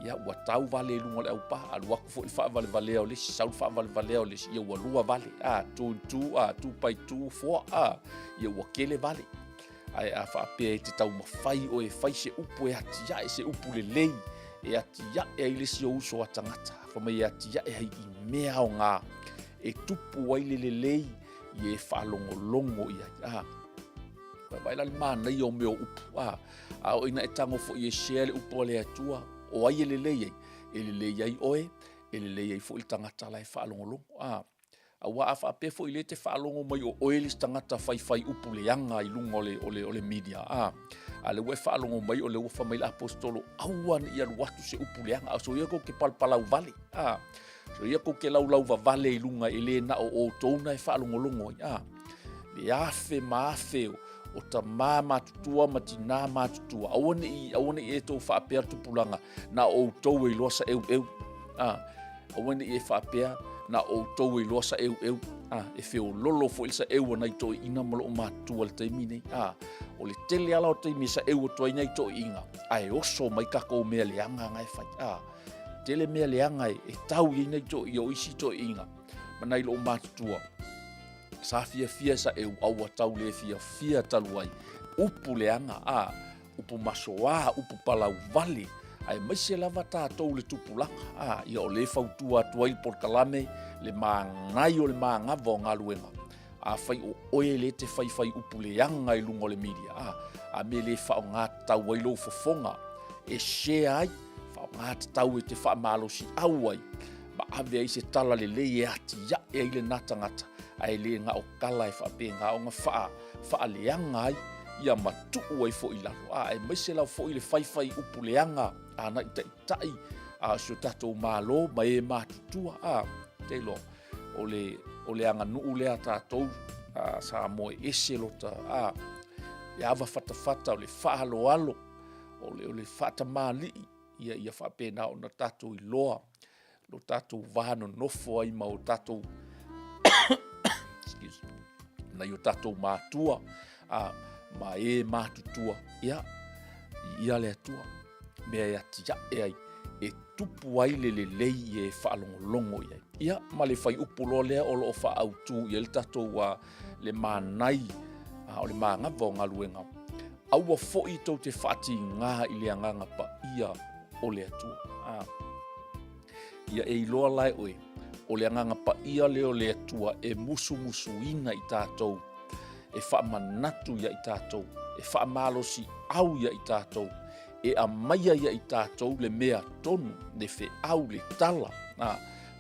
ia ua tau vale i luga o le aupā, alu atu foi le faavalevalea o le isi, sau le faavalevalea o le isi, ia ua lua vale, a, two and two, a, two by two, four, a, ia ua tele vale. Ae a faapea e te taumafai oe e fai se upu e atiae, se upu lelei e atiae ai le isi ou uso a tagata, fai mai e atiae ai i mea aoga e tupu ai le lelei i e faalogologo i ai. A, vaai la le manaia o mea o upu. A, a o ina e tago foi e share le upu a le Atua, o ai e lelei ai? E lelei ai oe, e lelei ai foi le tagata la e faalogologo. A, Aua a faapea foi lea e te faalogo mai o oe le isi tagata faifai upu leaga i luga o le, o le, o le media, a, a lea ua e faalogo mai o lea ua fai mai le aposetolo, aua ne i alu atu se upu leaga, a soia kou te palapalau vale, a, soia kou te laulau vavale i luga e le na o outou na e faalogologo ai, a, le afe ma afe o, o tamā matutua ma tinā matutua, aua ne i, aua ne i e tou faapea le tupulaga, na o outou e iloa sa eueu, a, Aua ne i e faapea, na o outou e iloa saeueu, a, e feololo foi le saeu a nai toeaiina ma loo matutua i le taimi nei. A, o le tele ala o taimi e saeu atu ai nai toeaiina, ae oso mai takou mea leaga na e fai. A, tele mea leaga e, e tau i ai nai toeaiina, o isi toeaiina, ma nai loo matutua. Sa fiafia saeu, a ua tau le fiafia talu ai. Upu leaga, a, upu masoa, upu palauvale, aemaise lava tatou le tupulaga, a, ia o lea e fautua atu ai le polokalame le manai o le manava o galuega. Afai o oe lea e te faifai upu leaga i luga o le media, a, a mea le faaaoga tatau ai lou fofoga e share ai, faaaoga tatau e te faamalosiau ai, ma ave ai se tala lelei e atiae ai lena tagata, ae le na o tala e faapena ona faa, faaleaga ai, ia ma tuu ai foi i lalo. A, aemaise lava foi le faifai upu leaga a nai taitai a si o tatou Malo ma e matutua. A, te iloa, o le, o le aganuu lea a tatou a Samoa e ese lota, a, le ava fatafata, o le faaaloalo, o le, o le faatamalii, ia, ia faapena ona tatou iloa lo tatou va nonofo ai ma o tatou excuse me, nai o tatou matua a, ma e matutua, ia, i ia le Atua, mea e atiae ai, e tupu ai le lelei i e faalogologo i ai. Ia, ma le fuaiupu loa lea o lo o faaautu i ai le tatou a, le manai a, o le manava o galuega. Aua foi tou te faatigā i le Agaga Paia o le Atua. A, ia e iloa la e oe, o le Agaga Paia lea o le Atua e musumusuina i tatou, e faamanatu ia i tatou, e faamalosiau ia i tatou, e aumaia ia i tatou le mea tonu, le feau, le tala, a,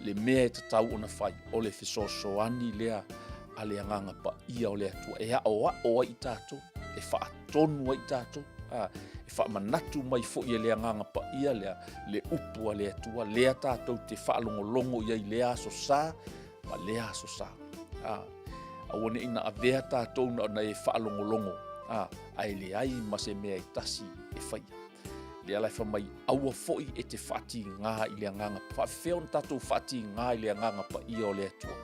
le mea e tatau ona fai, o le fesoasoani lea a le Agaga Paia o le Atua, e aoao ai i tatou, e faatonu ai i tatou, a, e faamanatu mai foi e le Agaga Paia lea, le upu a le Atua, lea tatou te faalogologo i ai i lea aso sa ma lea aso sa. A, aua ne i na avea tatou na ona e faalogologo, a, ae leai ma se mea e tasi e faia. Lea la e fai mai, aua foi e te faatigā i le Agaga, faafefea ona tatou faatigā i le Agaga Paia o le Atua.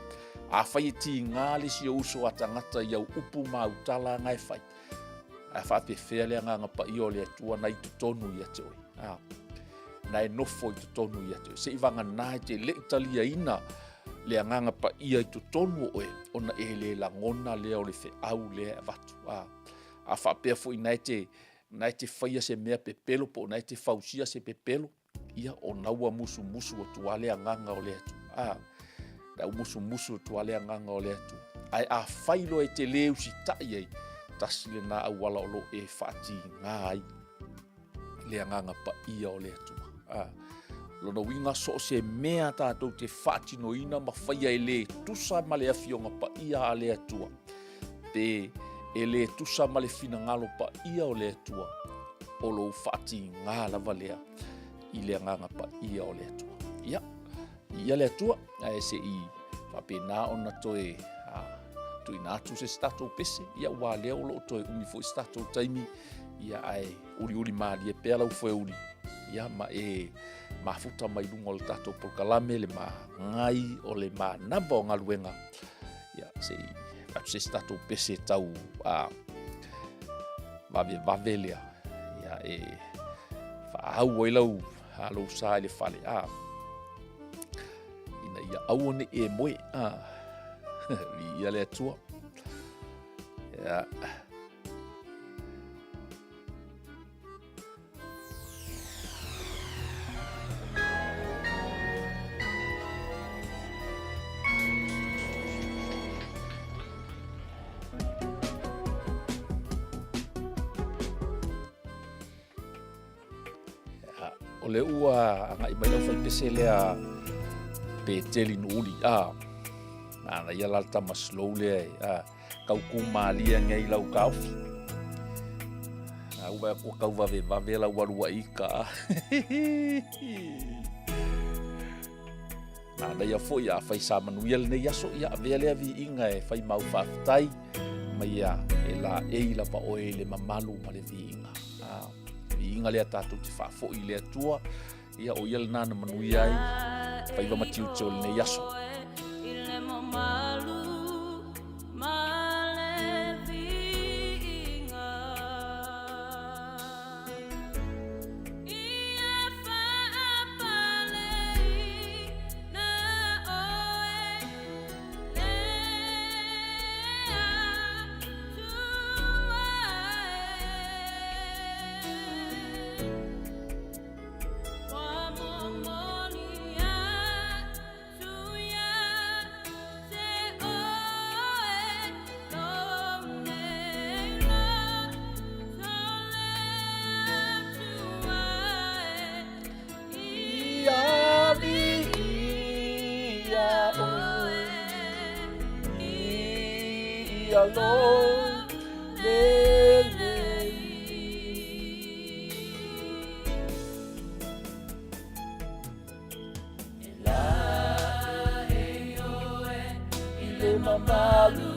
Afai e tigā le isi ou uso a tagata i au upu ma au tala na e fai, ae faapefea le Agaga Paia o le Atua na i totonu ia te oe. A, na e nofo i totonu ia te oe. Se i vagana e te le i taliaina le Agaga Paia i totonu o oe, ona e le lagona lea o le feau lea e avatu. A, a faapea foi na e te Na e te faia se mea pepelo po o na e te fausia se pepelo, ia o na ua musumusu atu a le agaga o le Atua. A, na ua musumusu atu a le agaga o le Atua. Ae afai loa e te lē usitai ai, tasi lena auala o lo o e faatigā ai le Agaga Paia o le Atua. A, lona uiga so o se mea tatou te faatinoina ma faia e lē tusa ma le Afioga Paia a le Atua, pe e lē tusa ma le finagalo paia o le Atua, o lou faatigā lava lea i le Agaga Paia o le Atua. Ia, ia le Atua, ae se i faapena ona toe a, tuuina atu se isi tatou pese, ia ua lea o lo o toe umi foi se tatou taimi, ia ae uliuli malie pea lau foeuli, ia ma e mafuta mai luga o le tatou polokalame le magai o le manava o galuega, Ia, se i atu se isi tatou pese tau a, vavevave lea. Ia, e faaau ai lau, a, lou sa i le fale. A, ina ia aua ne i e moe. A, viia le Atua. Ia. O le ua agai mai lau faipese lea Peteli Nuuli, a, nana ia la le tama slow lea, a, Kau kū mālie nei lau kaofi. A ua kua kau vave vave lau alu ai ka. Nā nei a foi a whai sa manuia le nei aso, ia avea lea viiga e whai mau whaafetai, mai ia e la e i lava oe i le mamalu ma le viiga. A, viiga lea tātou te whaafoi i le Atua, Ia, o ia lena na manuia ai faiva ma tiute o lenei aso. lou lelei. E laei oe i le mamalu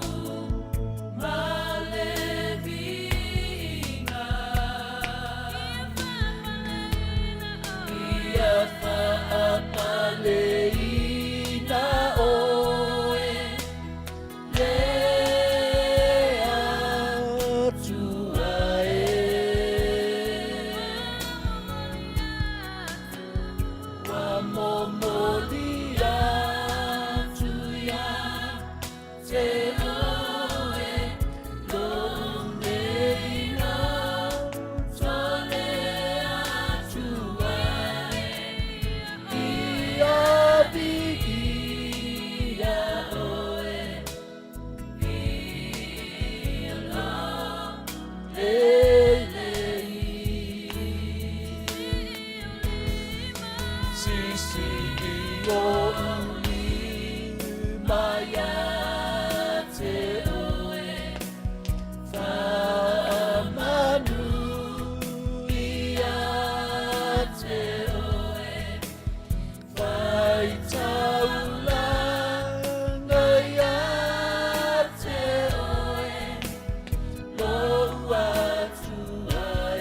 ma le viiga. Ia faapaleina oe le Atua e. Ua momoli atu ia te oe lou nei loto le Atua e. Ia viia oe, viia lou lelei. Sisi i ou lima ia te oe, Whaamanu ia te oe, Whaitaulanga ia te oe, Lou Atua e.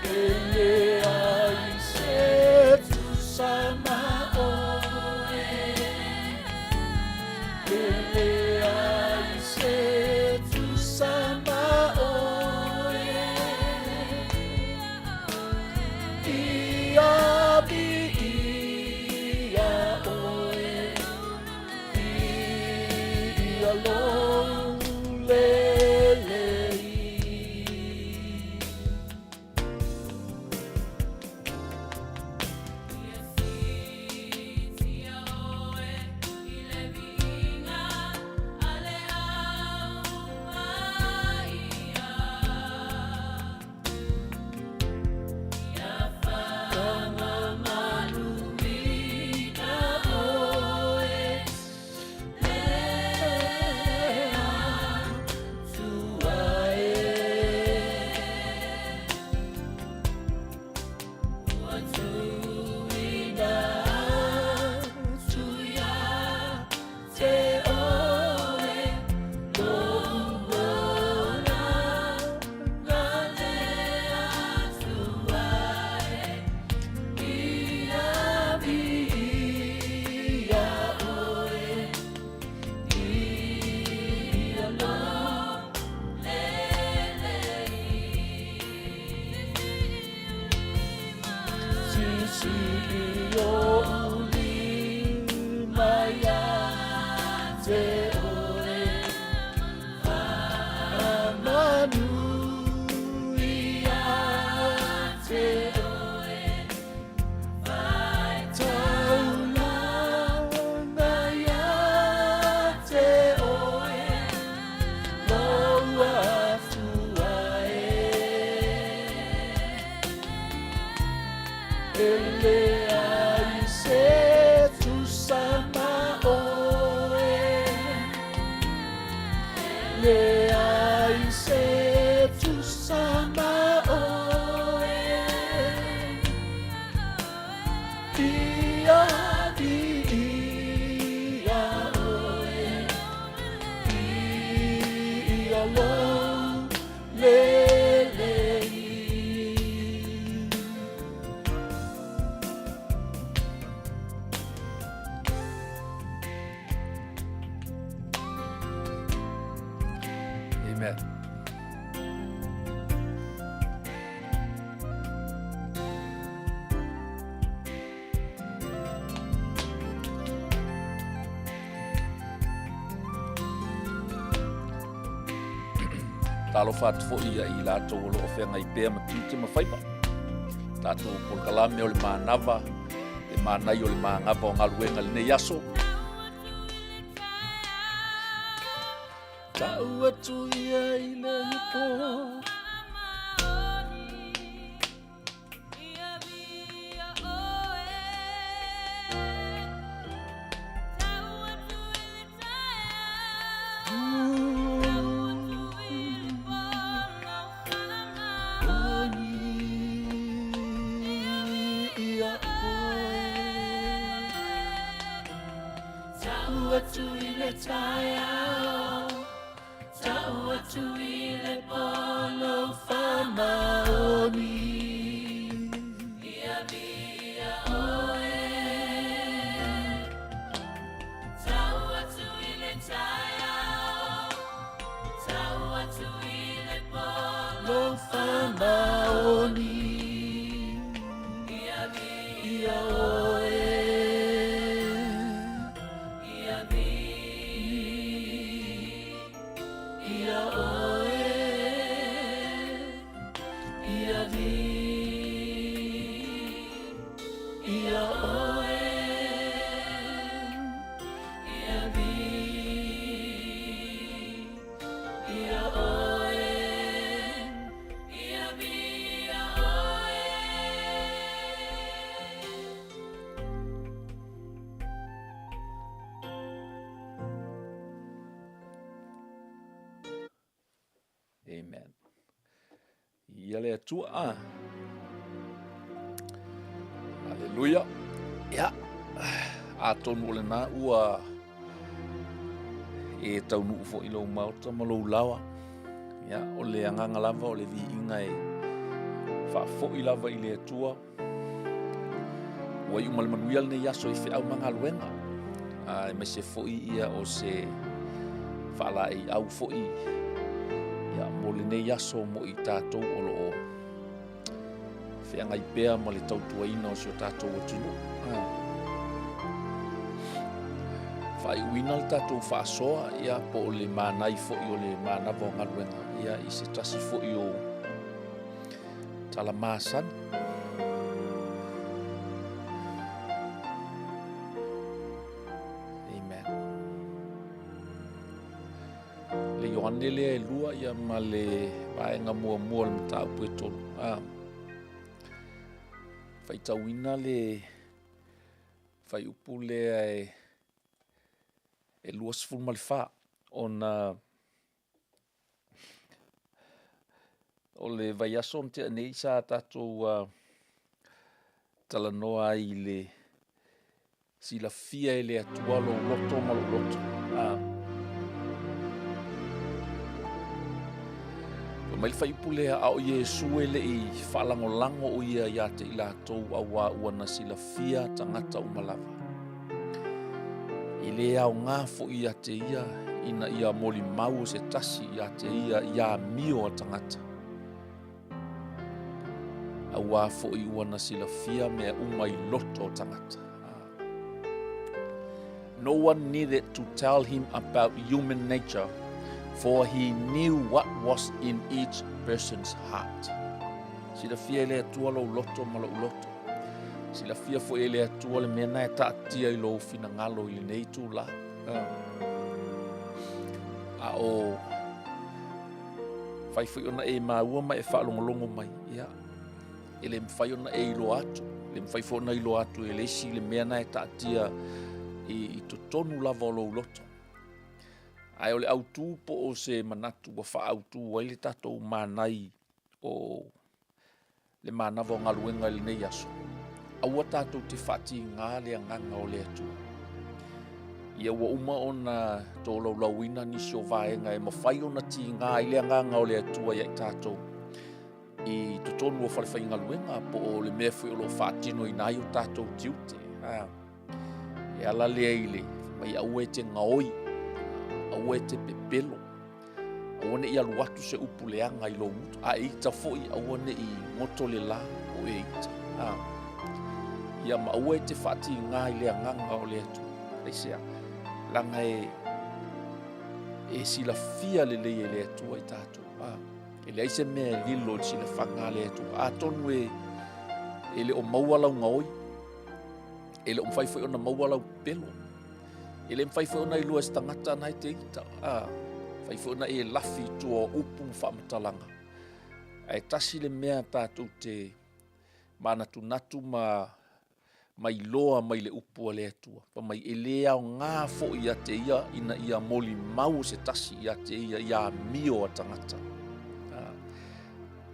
E leai se tusa ma oe, E leai se tusa ma oe. Ia viia oe, Viia lou lelei. Ia siitia oe i le viiga a le Au Paia. Ia whakamamaluina oe le Atua e. Ua tuuina atu ia te oe lou olaga le Atua e. Ia viia oe, viia lou lelei. Sisi i ou lima ia te oe, Whakamanu ia te oe, Whaitaulanga ia te oe, Lou Atua e. E leai se tusa ma oe, Leai se tusa ma oe. Ia viia oe, Viia lou lelei. Amen. Talofa atu foi ia i latou o lo o feagai pea ma tiute ma faiva. Tatou polokalame o le manava, le manai o le magava o galuega i lenei aso. Tau atu ia i le po. atu i le po lou faamaoni. Ia viia oe. Tau atu i le taeao, tau atu i le po lou faamaoni. Ia viia oe. Ia viia oe. Ia viia oe. Ia viia oe. Ia viia oe. Amen. Ia le Atua. Ah. Aleluia. Ia, atonu o lena ua e taunuu foi lou maota ma lou lawa. Ia, o le agaga lava o le viiga e faafoi lava i le Atua. Ua iu ma le manuia lenei aso i feau ma galuega. Aemaise foi ia o se faalaeiau foi ia, mo lenei aso mo i tatou o lo o feagai pea ma le tautuaina o si o tatou atunuu. Faaiuina le tatou faasoa ia, po o le manai foi o le manava o galuega ia, i se tasi foi o Tala masani. Amen. Le Ioane lea e lua ia ma le vaega muamua o le mataupu e tolu. Ah. Faitauina le fuaiupu lea e e 24 ona O le vaiaso na tea nei sa tatou talanoa ai i le silafia e le Atua lou loto ma lou loto. Fai mai le fuaiupu lea, a o Iesu e le i faalagolago o ia ia te i latou auā ua na silafia tagata uma lava. E le aoga foi ia te ia ina ia molimau o se tasi ia te ia i amio a tagata. Auā foi ua na silafia mea uma i loto o tagata. No one needed to tell him about human nature, for he knew what was in each person's heart. Silafia e le Atua lou loto ma lou loto. Silafia foi e le Atua le mea na e taatia i lou finagalo i lenei itulā. A o fai foi ona e maua ma e faalogologo mai, ia, e le mafai ona e iloa atu, e le mafai foi ona iloa atu e le isi le mea na e taatia i totonu lava o lou loto. Ae o le autu po o se manatu ua faaautu ai le tatou manai o le manava o galuega i lenei aso, aua tatou te faatigā le agaga o le Atua. Ia ua uma ona tolaulauina nisi o vaega e mafai ona tigā ai le agaga o le Atua ia i tatou i totonu o falefaigaluega po o le mea foi o lo o faatinoina ai o tatou tiute. E ala lea i le mai aua e te gaoi, aua e te pepelo, Aua ne i alu atu se upu leaga i lou gutu, a e ita foi, aua ne i goto le lā o e ita. A. Ia ma aua e te faatigā i le agaga o le Atua. Aisea? Leaga e, e silafia lelei e le Atua i tatou. A. E leai se mea e lilo i le silafaga a le Atua. Atonu e, e le o maua lau gaoi, e le o mafai foi ona maua lau pepelo. E le mafai foi ona iloa e se tagata na e te ita. A, mafai foi ona e lafi i tua o upu ma faamatalaga. Ae tasi le mea tatou te manatunatu ma ma iloa mai le upu a le Atua. Fai mai, e le aoga foi ia te ia ina ia molimau o se tasi ia te ia i amio a tagata.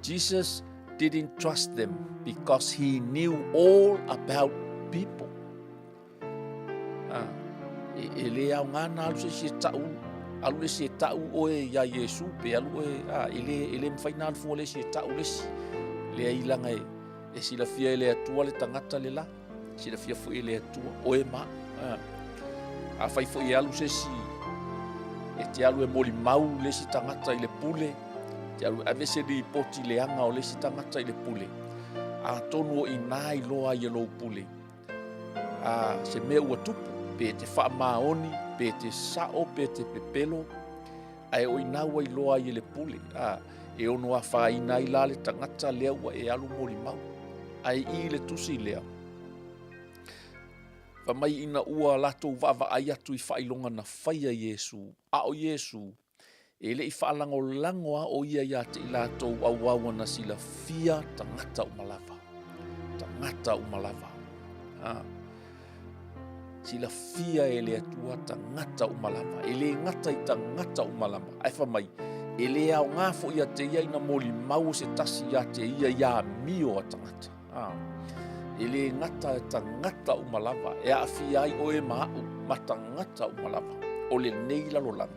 Jesus didn't trust them because he knew all about people. A, e, e le aoga na alu se isi e tau Alu le isi e ta'u oe iā Iesu pe alu oe, a, e le, e le mafai ona alu fua le isi e ta'u le isi. Leai leaga e, e silafia e le Atua le tagata le la. Silafia foi e le Atua, oe ma a'u. A, afai foi e alu se isi, e te alu e molimau le isi tagata i le pule, te alu e ave se lipoti leaga o le isi tagata i le pule, atonu o i ina iloa ai e lou pule, a, se mea ua tupu, pe te faamaoni, pe te sao, pe te pepelo, ae o i ina ua iloa ai e le pule, a, e ono afaina ai la le tagata lea ua e alu molimau. Ae i le tusi lea, fai mai ina ua latou vaavaai atu i faailoga na faia Iesu, a o Iesu, E le i faalagolago lava o ia ia te i latou auau ana silafia tagata uma lava. Tagata uma lava. Ha. Silafia e le Atua tagata uma lava. E le gata i tagata uma lava. Ae fai mai, e le aoga foi ia te ia ina molimau o se tasi ia te ia i amio a tagata. Ha. E le gata i tagata uma lava, e aafia ai oe ma a'u ma tagata uma lava o lenei lalolagi,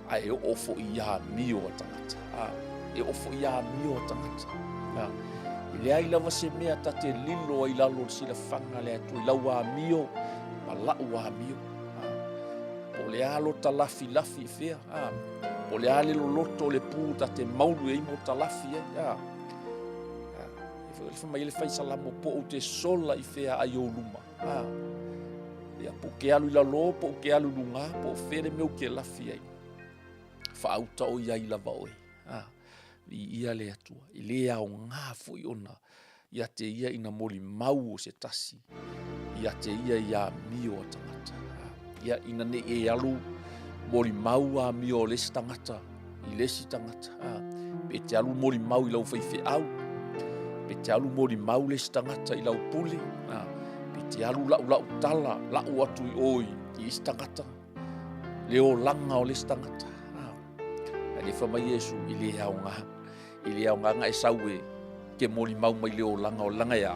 ae oo foi i amio a tagata. Ha. E oo foi i amio a tagata. Ha. E leai lava se mea ta te lilo ai i lalo o le silafaga a le Atua i lau amio ma la'u amio. Ha. Po o le a lo ta lafilafi i fea, ha. Po o le a le loloto o le pu ta te maulu ai ma o ta lafi ai. Ha. Fai mai le fai salamo po ou te sola i fea ai ou luma. Ha. Ia, po ke alu i lalo, po ke alu i luga, po o fea le mea ou ke lafi ai. Faauta o iai lava oe. Ha. Viia le Atua. E le aoga foi ona ia te ia ina molimau o se tasi ia te ia i amio a tagata. Ha. Ia, ina ne i e alu molimau amio o le isi tagata i le isi tagata. A, pe te alu molimau i lau faifeau, pe te alu molimau le isi tagata i lau pule, a, pe te alu la'ulau tala, la'u atu i o i, i isi tagata, le olaga o le isi tagata. A, ae le fai mai Iesu, e le aoga, e le aoga na e sau e ke molimau mai le olaga o laga e a,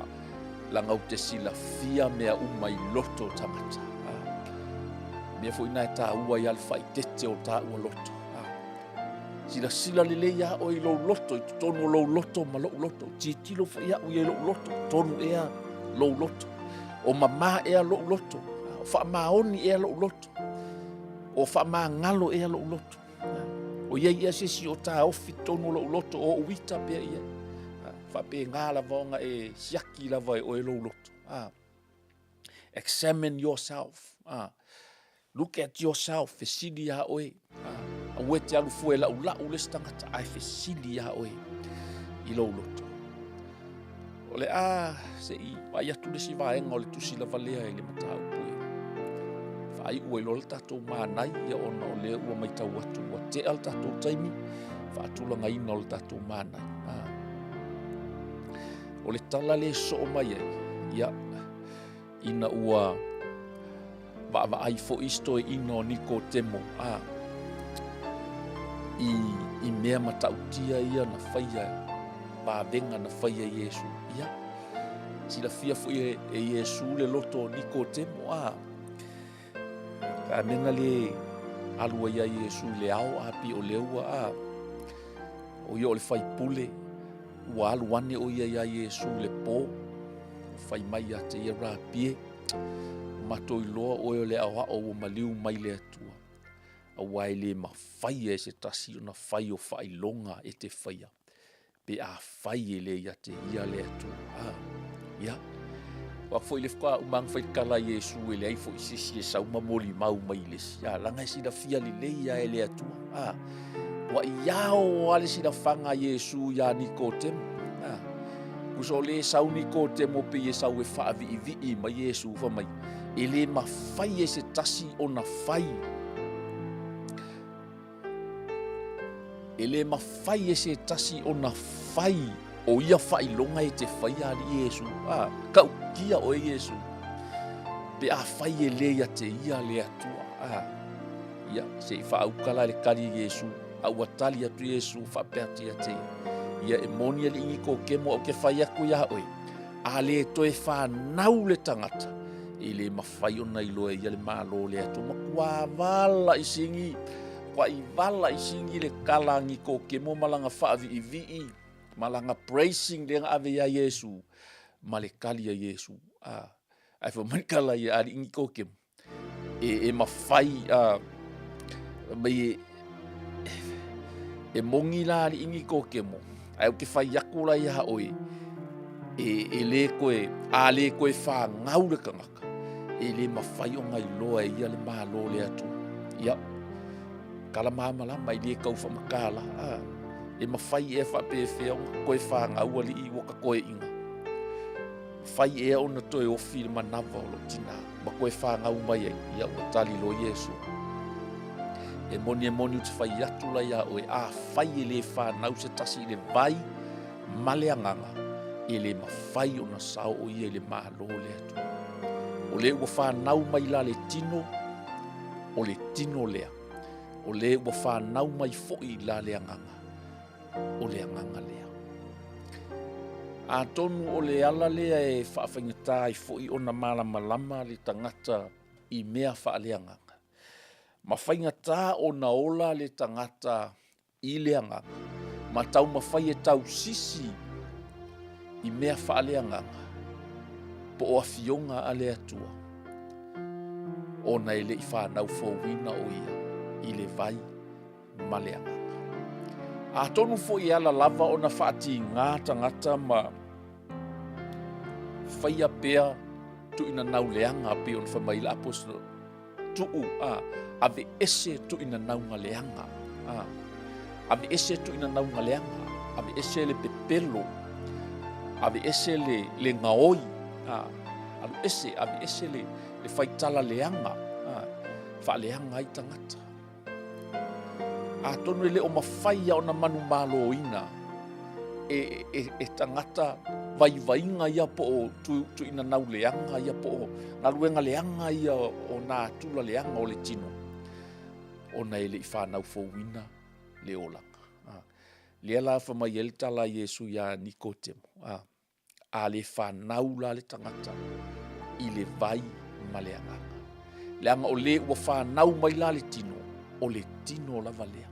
laga ou te silafia mea uma i loto o tagata. A, mea foi na e tāua ai a le faaeteete o tāua loto. A, silasila lelei iā oe i lou loto, i totonu o lou loto ma lou loto. Tilotilo foi au i lou loto, tonu ea lou loto. O mamā ea lou loto, o faamaoni ea lou loto, o faamagalo ea lou loto. O iai ea se isi o taofi totonu o lou loto, o ou ita pea i ai. Faapena lava ona e siaki lava e oe lou loto. Examine yourself. Look at yourself, fesili iā oe. Aua e te alu fua e laʻulaʻu le isi tagata, ae fesili iā oe i lou loto. O le a se i vaai atu le isi vaega o le tusi lava lea i le mataupu e faaiu ai loa le tatou mānai, ia ona o lea ua matau atu ua tea le tatou taimi faatulagaina o le tatou mānai. Ah. O le tala le soo mai ai, ia, ina ua vaavaai foi isi toeaina o Nikotemo, a, i, i mea matautia ia na faia, vavega na faia e Iesu. Ia, silafia foi e, e Iesu le loto o Nikotemo, a, ka mea na le alu ai ia Iesu i le ao, a pi o lea ua, a, o ia o le faipule, ua alu ane o ia iā Iesu i le pō, fai mai ia te ia Rapie, ua matou iloa oe o le aoao ua maliu mai le Atua, aua e le mafai e se tasi ona fai o faailoga e te faia, pe afai e le ia te ia le Atua. Ah, ia. Ua foi le faatoa uma ona fai tala Iesu e leai foi se isi e sau ma molimau mai i le isi. Ah, leaga e silafia lelei lava e le Atua. Ah, ua iao lava le silafaga a Iesu iā Nikotemo. Ah, tusa o le sau Nikotemo pei e sau e faaviivii mai Iesu fai mai, e le mafai e se tasi ona fai. E le mafai e se tasi ona fai o ia faailoga e te faia Alii Iesu. A, ta'utia oe Iesu. Pe afai e le ia te ia le Atua. A, ia, se i faauka la le tali e Iesu. A ua tali atu Iesu faapea atu ia te ia. Ia e moni Alii Nikotemo au ke fai atu iā oe. A le toe fanau le tagata, e le mafai ona iloa e ia le Malo o le Atua. Matua vala i sigi. matuai valaisigi le kala a Nikotemo ma lana faaviivii ma lana praising lea na ave ia Iesu ma le tali a Iesu. A, ae fai mai le tala ia alii Nikotemo, e, e mafai a, mai e, e moni la alii Nikotemo, ae ou te fai atu la iā oe, e, e le toe, a le toe fanau le tagata, e le mafai ona iloa e ia le Malo o le Atua. Ia, tala malamalama e le tau faamatala, a, e mafai ea faapefea ona toe fanau alii ua ta toeaina. Mafai ea ona toe ofi i le manava o lou tinā ma toe fanau mai ai? Ia ua tali loa Iesu. E moni e moni ou te fai atu la iā oe, afai e le fanau se tasi i le vai ma le agaga, e le mafai ona sao o ia i le Malo o le Atua. O le ua fanau mai la le tino, o le tino lea. O le ua fanau mai foi la le agaga, o le agaga lea. Atonu o le ala lea e faafaigata ai foi ona malamalama le tagata i mea faaleagaga. Ma faigata ona ola le tagata i le agaga, ma taumafai e tausisi i mea faaleagaga po o afioga a le Atua, ona e le i fanau fouina o ia i le vai ma le agaga. Atonu foi e ala lava ona faatigā tagata ma faia pea tuuinanau leaga pei ona fai mai le aposetolo tuu a ave ese tuuinanauga leaga a ave ese tuuinanauga leaga ave ese le pepelo ave ese le le gaoi a alu ese ave ese le le faitala leaga a faaleaga ai tagata. Atonu e le o mafai ia ona manumaloina e, e, e tagata vaivaiga ia po o tu, tuinanau leaga ia po o galuega leaga ia o nā tula leaga o le tino ona e le i whanau fouina le olaga. Ah. Lea la fa mai ai le tala a Iesu iā Nikotemo. Ah. A le fanau la le tagata i le vai ma le agaga. Leaga o le ua fanau mai la le tino, o le tino lava lea.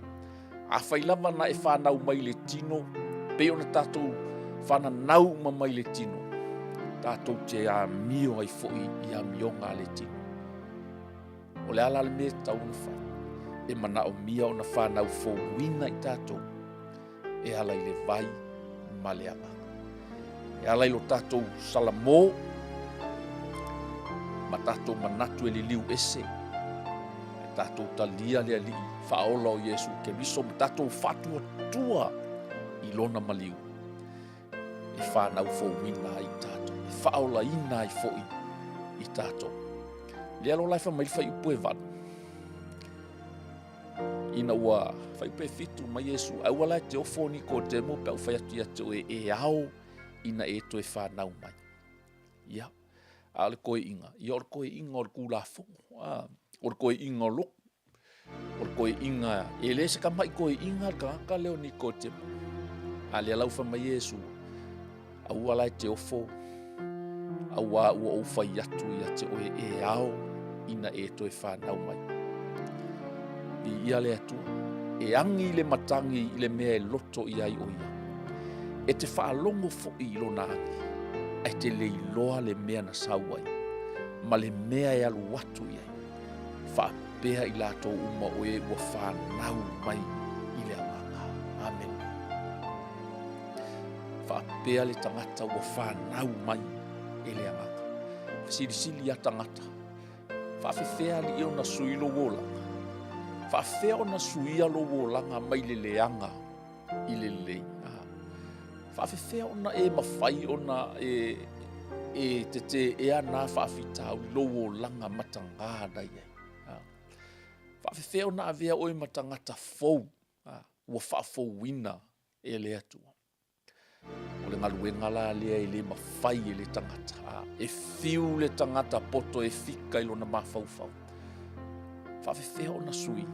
Afai lava na e fanau mai le tino, pei ona tatou fananau uma mai le tino, tatou te amio ai foi i amioga a le tino. O le a la le mea e tatau ona fai? E manaomia ona fanau fouina i tatou e ala i le vai ma le agaga. E ala i lo tatou salamo ma tatou manatu e liliu ese, e tatou talia le Alii faaola o Iesu Keriso ma tatou faatuatua i lona maliu e whanau fouina ai tatou, e faaolaina ai foi i tatou. Lea lo lai fa mai fai upu e valu. Ina ua faiupu e fitu mai Iesu, aua la e te ofo o Nikodemo pe a ou fai atu ia te oe e ao ina e toe whanau mai. Ia, a o le koeiga, ia o le koeiga o le Tulafono, a, o le koeiga o lotu, o le koeiga, e le se tama'i koeiga le tagata lea o Nikodemo. A lea la ua fai mai Iesu, Aua la e te ofo, auā ua ou fai atu ia te oe e ao ina e toe whanau mai. Viia le Atua, e agi le matagi i le mea e loto i ai o ia. E te faalogo foi i lona agi, ae te le iloa le mea na sau ai, ma le mea e alu atu i ai. Faapea i latou uma o e ua whanau mai i le agaga. Amene. Faapea le tagata ua fanau mai e le agaga. Fesilisili ia tagata, faafefea alii ona sui lou olaga? Faafefea ona suia lou olaga mai le leaga i le lelei? Ah. Faafefea ona e mafai ona e, e teteea nā faafitauli lou olaga matagā na i ai? Ah. Faafefea ona avea oe ma tagata fou ah, ua faafouina e le Atua. O le galuega la lea e le mafai e le tagata. A, e fiu le tagata poto e fika i lona mafaufau. Faafefea ona sui.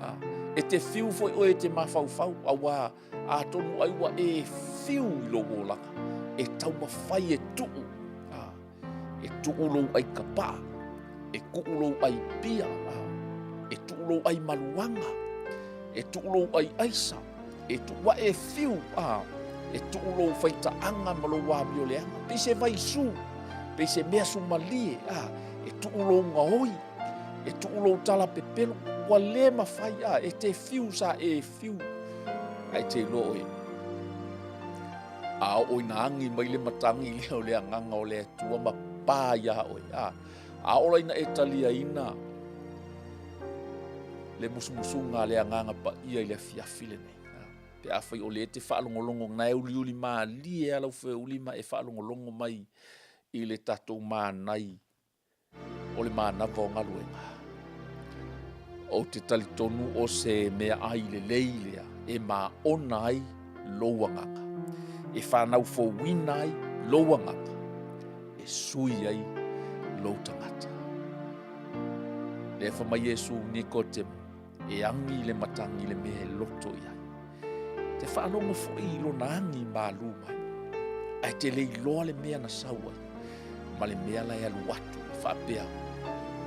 A, e te fiu foi oe e te mafaufau, auā atonu ai ua e fiu i lou olaga. E taumafai e tuu. A, e tuu lou ai kapaa, e tuu lou ai pia, a, e tuu tuu lou ai maluaga, e tuu lou ai aisa, e tuu ae e fiu, a, e tuu lou faitaaga ma lou amio leaga, pei se vaisu, pei se mea sumalie, a, e tuu lou gaoi, e tuu lou tala pepelo, ua le mafai, a, e te fiu sa e fiu, ae te iloa oe, a oo ina agi mai le matagi lea o le agaga o le Atua ma pa iā oe, a, a ola ina e taliaina le musumusuga a le Agaga Paia i le afiafi lenei. Pe afai o lea e te faalogologo na e uliuli malie lava lau feulima e faalogologo mai i le tatou manai o le manava o galuega. Ou te talitonu o se meaai lelei lea e maona ai lou agaga, e fanau fouina ai lou agaga, e sui ai lou tagata. Lea fai mai Iesu Nikotemo, e agi le matagi i le mea e loto i ai. Te faalogo foi i lona agi malū mai, ae te le iloa le mea na sau ai, ma le mea la e alu atu e faapea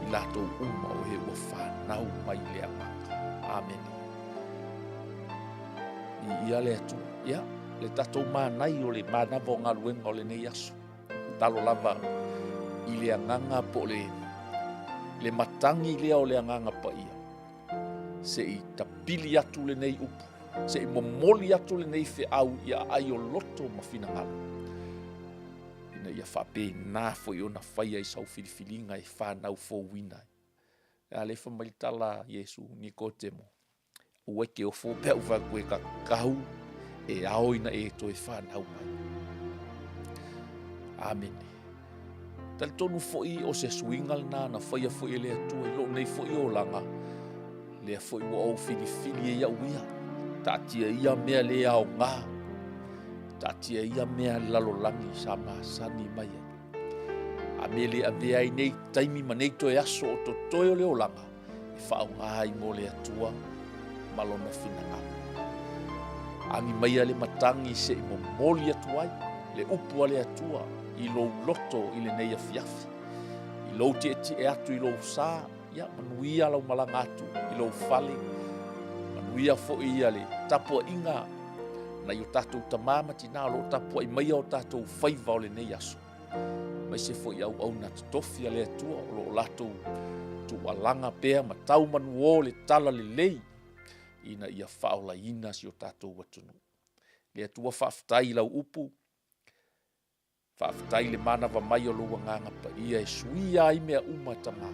i latou uma o e ua fanau mai le agaga. Amene. Viia le Atua. Ia, le tatou manai o le manava o galuega o lenei aso. Talo lava i le agaga po o le, le matagi lea o le agaga paia. Se i tapili atu lenei upu, se i momoli atu lenei feau i aai o loto ma finagalo. Ina ia faapena foi ona faia i sau filifiliga e fanau fouina ai. A lea fai mai le tala a Iesu, Nikotemo, Aua e te ofo pe a ou fai atu e tatau e ao ina e toe fanau mai. Amene. Talitonu foi o se suiga lena na faia foi e le Atua i lou nei foi olaga, lea foi ua ou filifili e iau ia, taatia ia mea le aoga, taatia ia mea lalolagi sa masani mai ai. A mea le avea ai nei taimi ma nei toe aso o totoe o le olaga, e faaaoga ai mo le Atua ma lona finagalo. Agi maia le matagi se i momoli atu ai le upu a le Atua i lou loto i lenei afiafi. I lou tietie atu i lou sa, ia manuia lau malaga atu i lou fale, manuia foi ia le tapuaiga nai o tatou tamā ma tinā o lo o tapuai maia o tatou faiva o lenei aso. Aemaise foi auauna totofi a le Atua o lo o latou tuualaga pea ma tau manuō le tala lelei ina ia faaolaina si o tatou atunuu. Le Atua faafetai i lau upu, faafetai i le manava mai o lou agaga paia e suia ai mea uma Tama.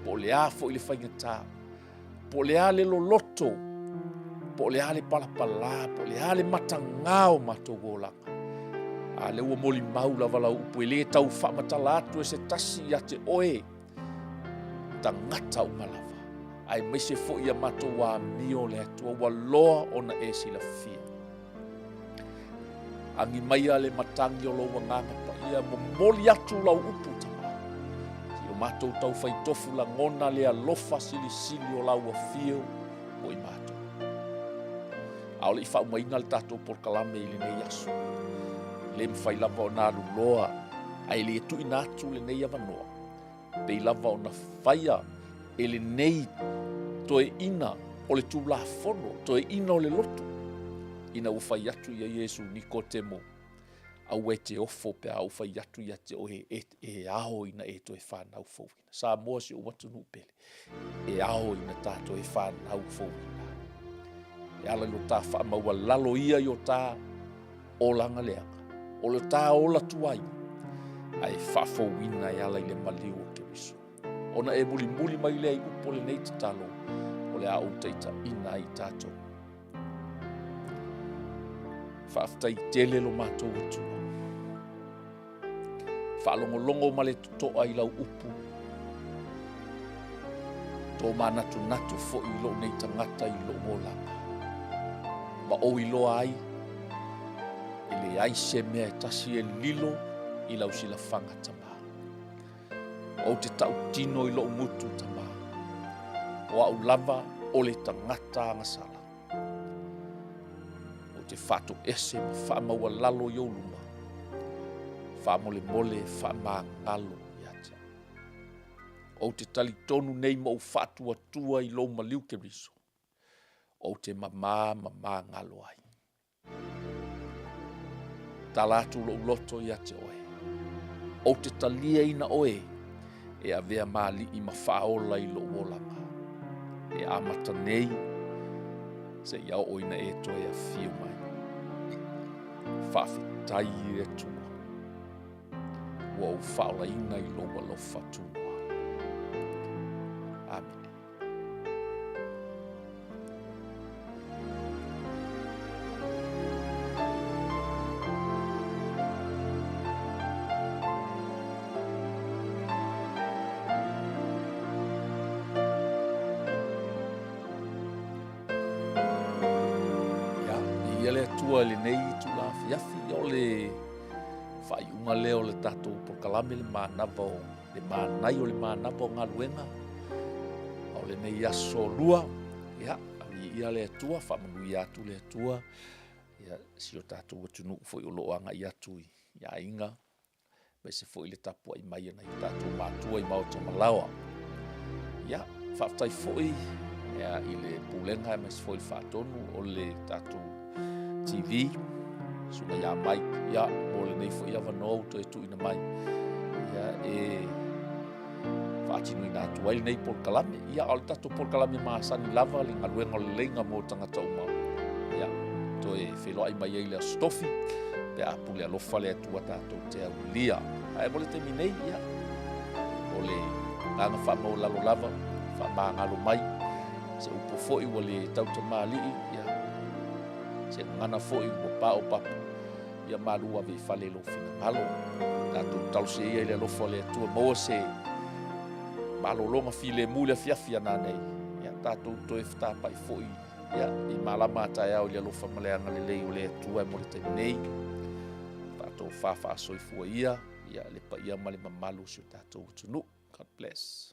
Po o le a foi le faigata, po o le a le loloto, po o le a le palapala, po o le a le matagā o matou olaga. A lea ua molimau lava lau upu e le tau faamatala atu e se tasi ia te oe, tagata uma lava, aemaise foi ia matou amio le Atua ua loa ona e silafia. Agi maia le matagi o lou agaga paia, momoli atu lau upu Tama. Si o matou taufai tofu lagona le alofa silisili o lau afio mo i matou. A o le i faaumaina le tatou polokalame i lenei aso, le mafai lava ona alu loa, ae le tuuina atu lenei avanoa Pei lava ona faia e lenei toeaina o le Tulafono, toeaina o le lotu, ina ua fai atu ia Iesu Nikotemo, aua e te ofo pe a ou fai atu ia te oe e, e ao ina e toe fanau fouina. Samoa si ou atunuu pele, e ao ina ta toe fanau fouina. E ala i lo ta faamaualalo ia i o ta olaga leaga, o le ta ola tuai, ae faafouina e ala i le maliu o Keriso. Ona e mulimuli mai lea i upu o lenei tatalo, o le a ou taitaiina ai tatou. Faafetai tele lo matou Atua. Faalogologo ma le totoa i lau upu. Tō mānatunatu foi i lou nei tagata i lou olaga. Ma ou iloa ai, e leai se mea e tasi e lilo i lau silafaga Tama. Ou te tautino i lou gutu Tama. O au lava o le tagata agasala. Ou te faatoese ma faamaualalo i ou luma, faamolemole faamagalo ia te au. Ou te talitonu nei ma ou faatuatua i lou maliu Keriso, ou te mamā ma māgalo ai. Tala atu lou loto ia te oe. Ou te taliaina oe e avea ma alii ma faaola i lou olaga. E amata nei seia oo ina e toe afio mai. Faafetai e le Atua ua ou faaolaina i lou alofa tunoa. Amene. Ia, viia le Atua i lenei itula afiafi, o le faaiuga lea o le tatou polokalame le manava o le manai o le manava o galuega o lenei aso lua. Ia, viia le Atua, faamanuia atu le Atua ia si o tatou atunuu foi o lo o agai atu i aiga aemaise foi le tapuai mai a nai o tatou matua i maota ma laoa. Ia, faafetai foi ia, i le pulega aemaise foi le faatonu o le tatou TV, susuga ia Mike, ia, mo lenei foi avanoa ua toe tuuina mai, ia, e faatinoina atu ai lenei polokalame. Ia, o le tatou polokalame masani lava, le galuega o le leiga mo tagata uma. Ia, toe feiloai mai ai le Aso Tofi, pe a pule alofa le Atua tatou te aulia. Ae mo le taimi nei, ia, o le agaga faamaualalo lava, faamagalo mai, se upu foi ua le tautamalii, ia, se gagana foi ua paopapa, ia malu ave i fale i lou finagalo. Tatou talosia ia i le alofa o le Atua, maua se malologa filemu i le afiafi a nanei, ia tatou toe fetapai foi ia, i malama a taeao i le alofa ma le agalelei o le Atua mo le taimi nei. Faatofa faasoifua ia, ia le paia ma le mamalu o si o tatou atunuu. God bless.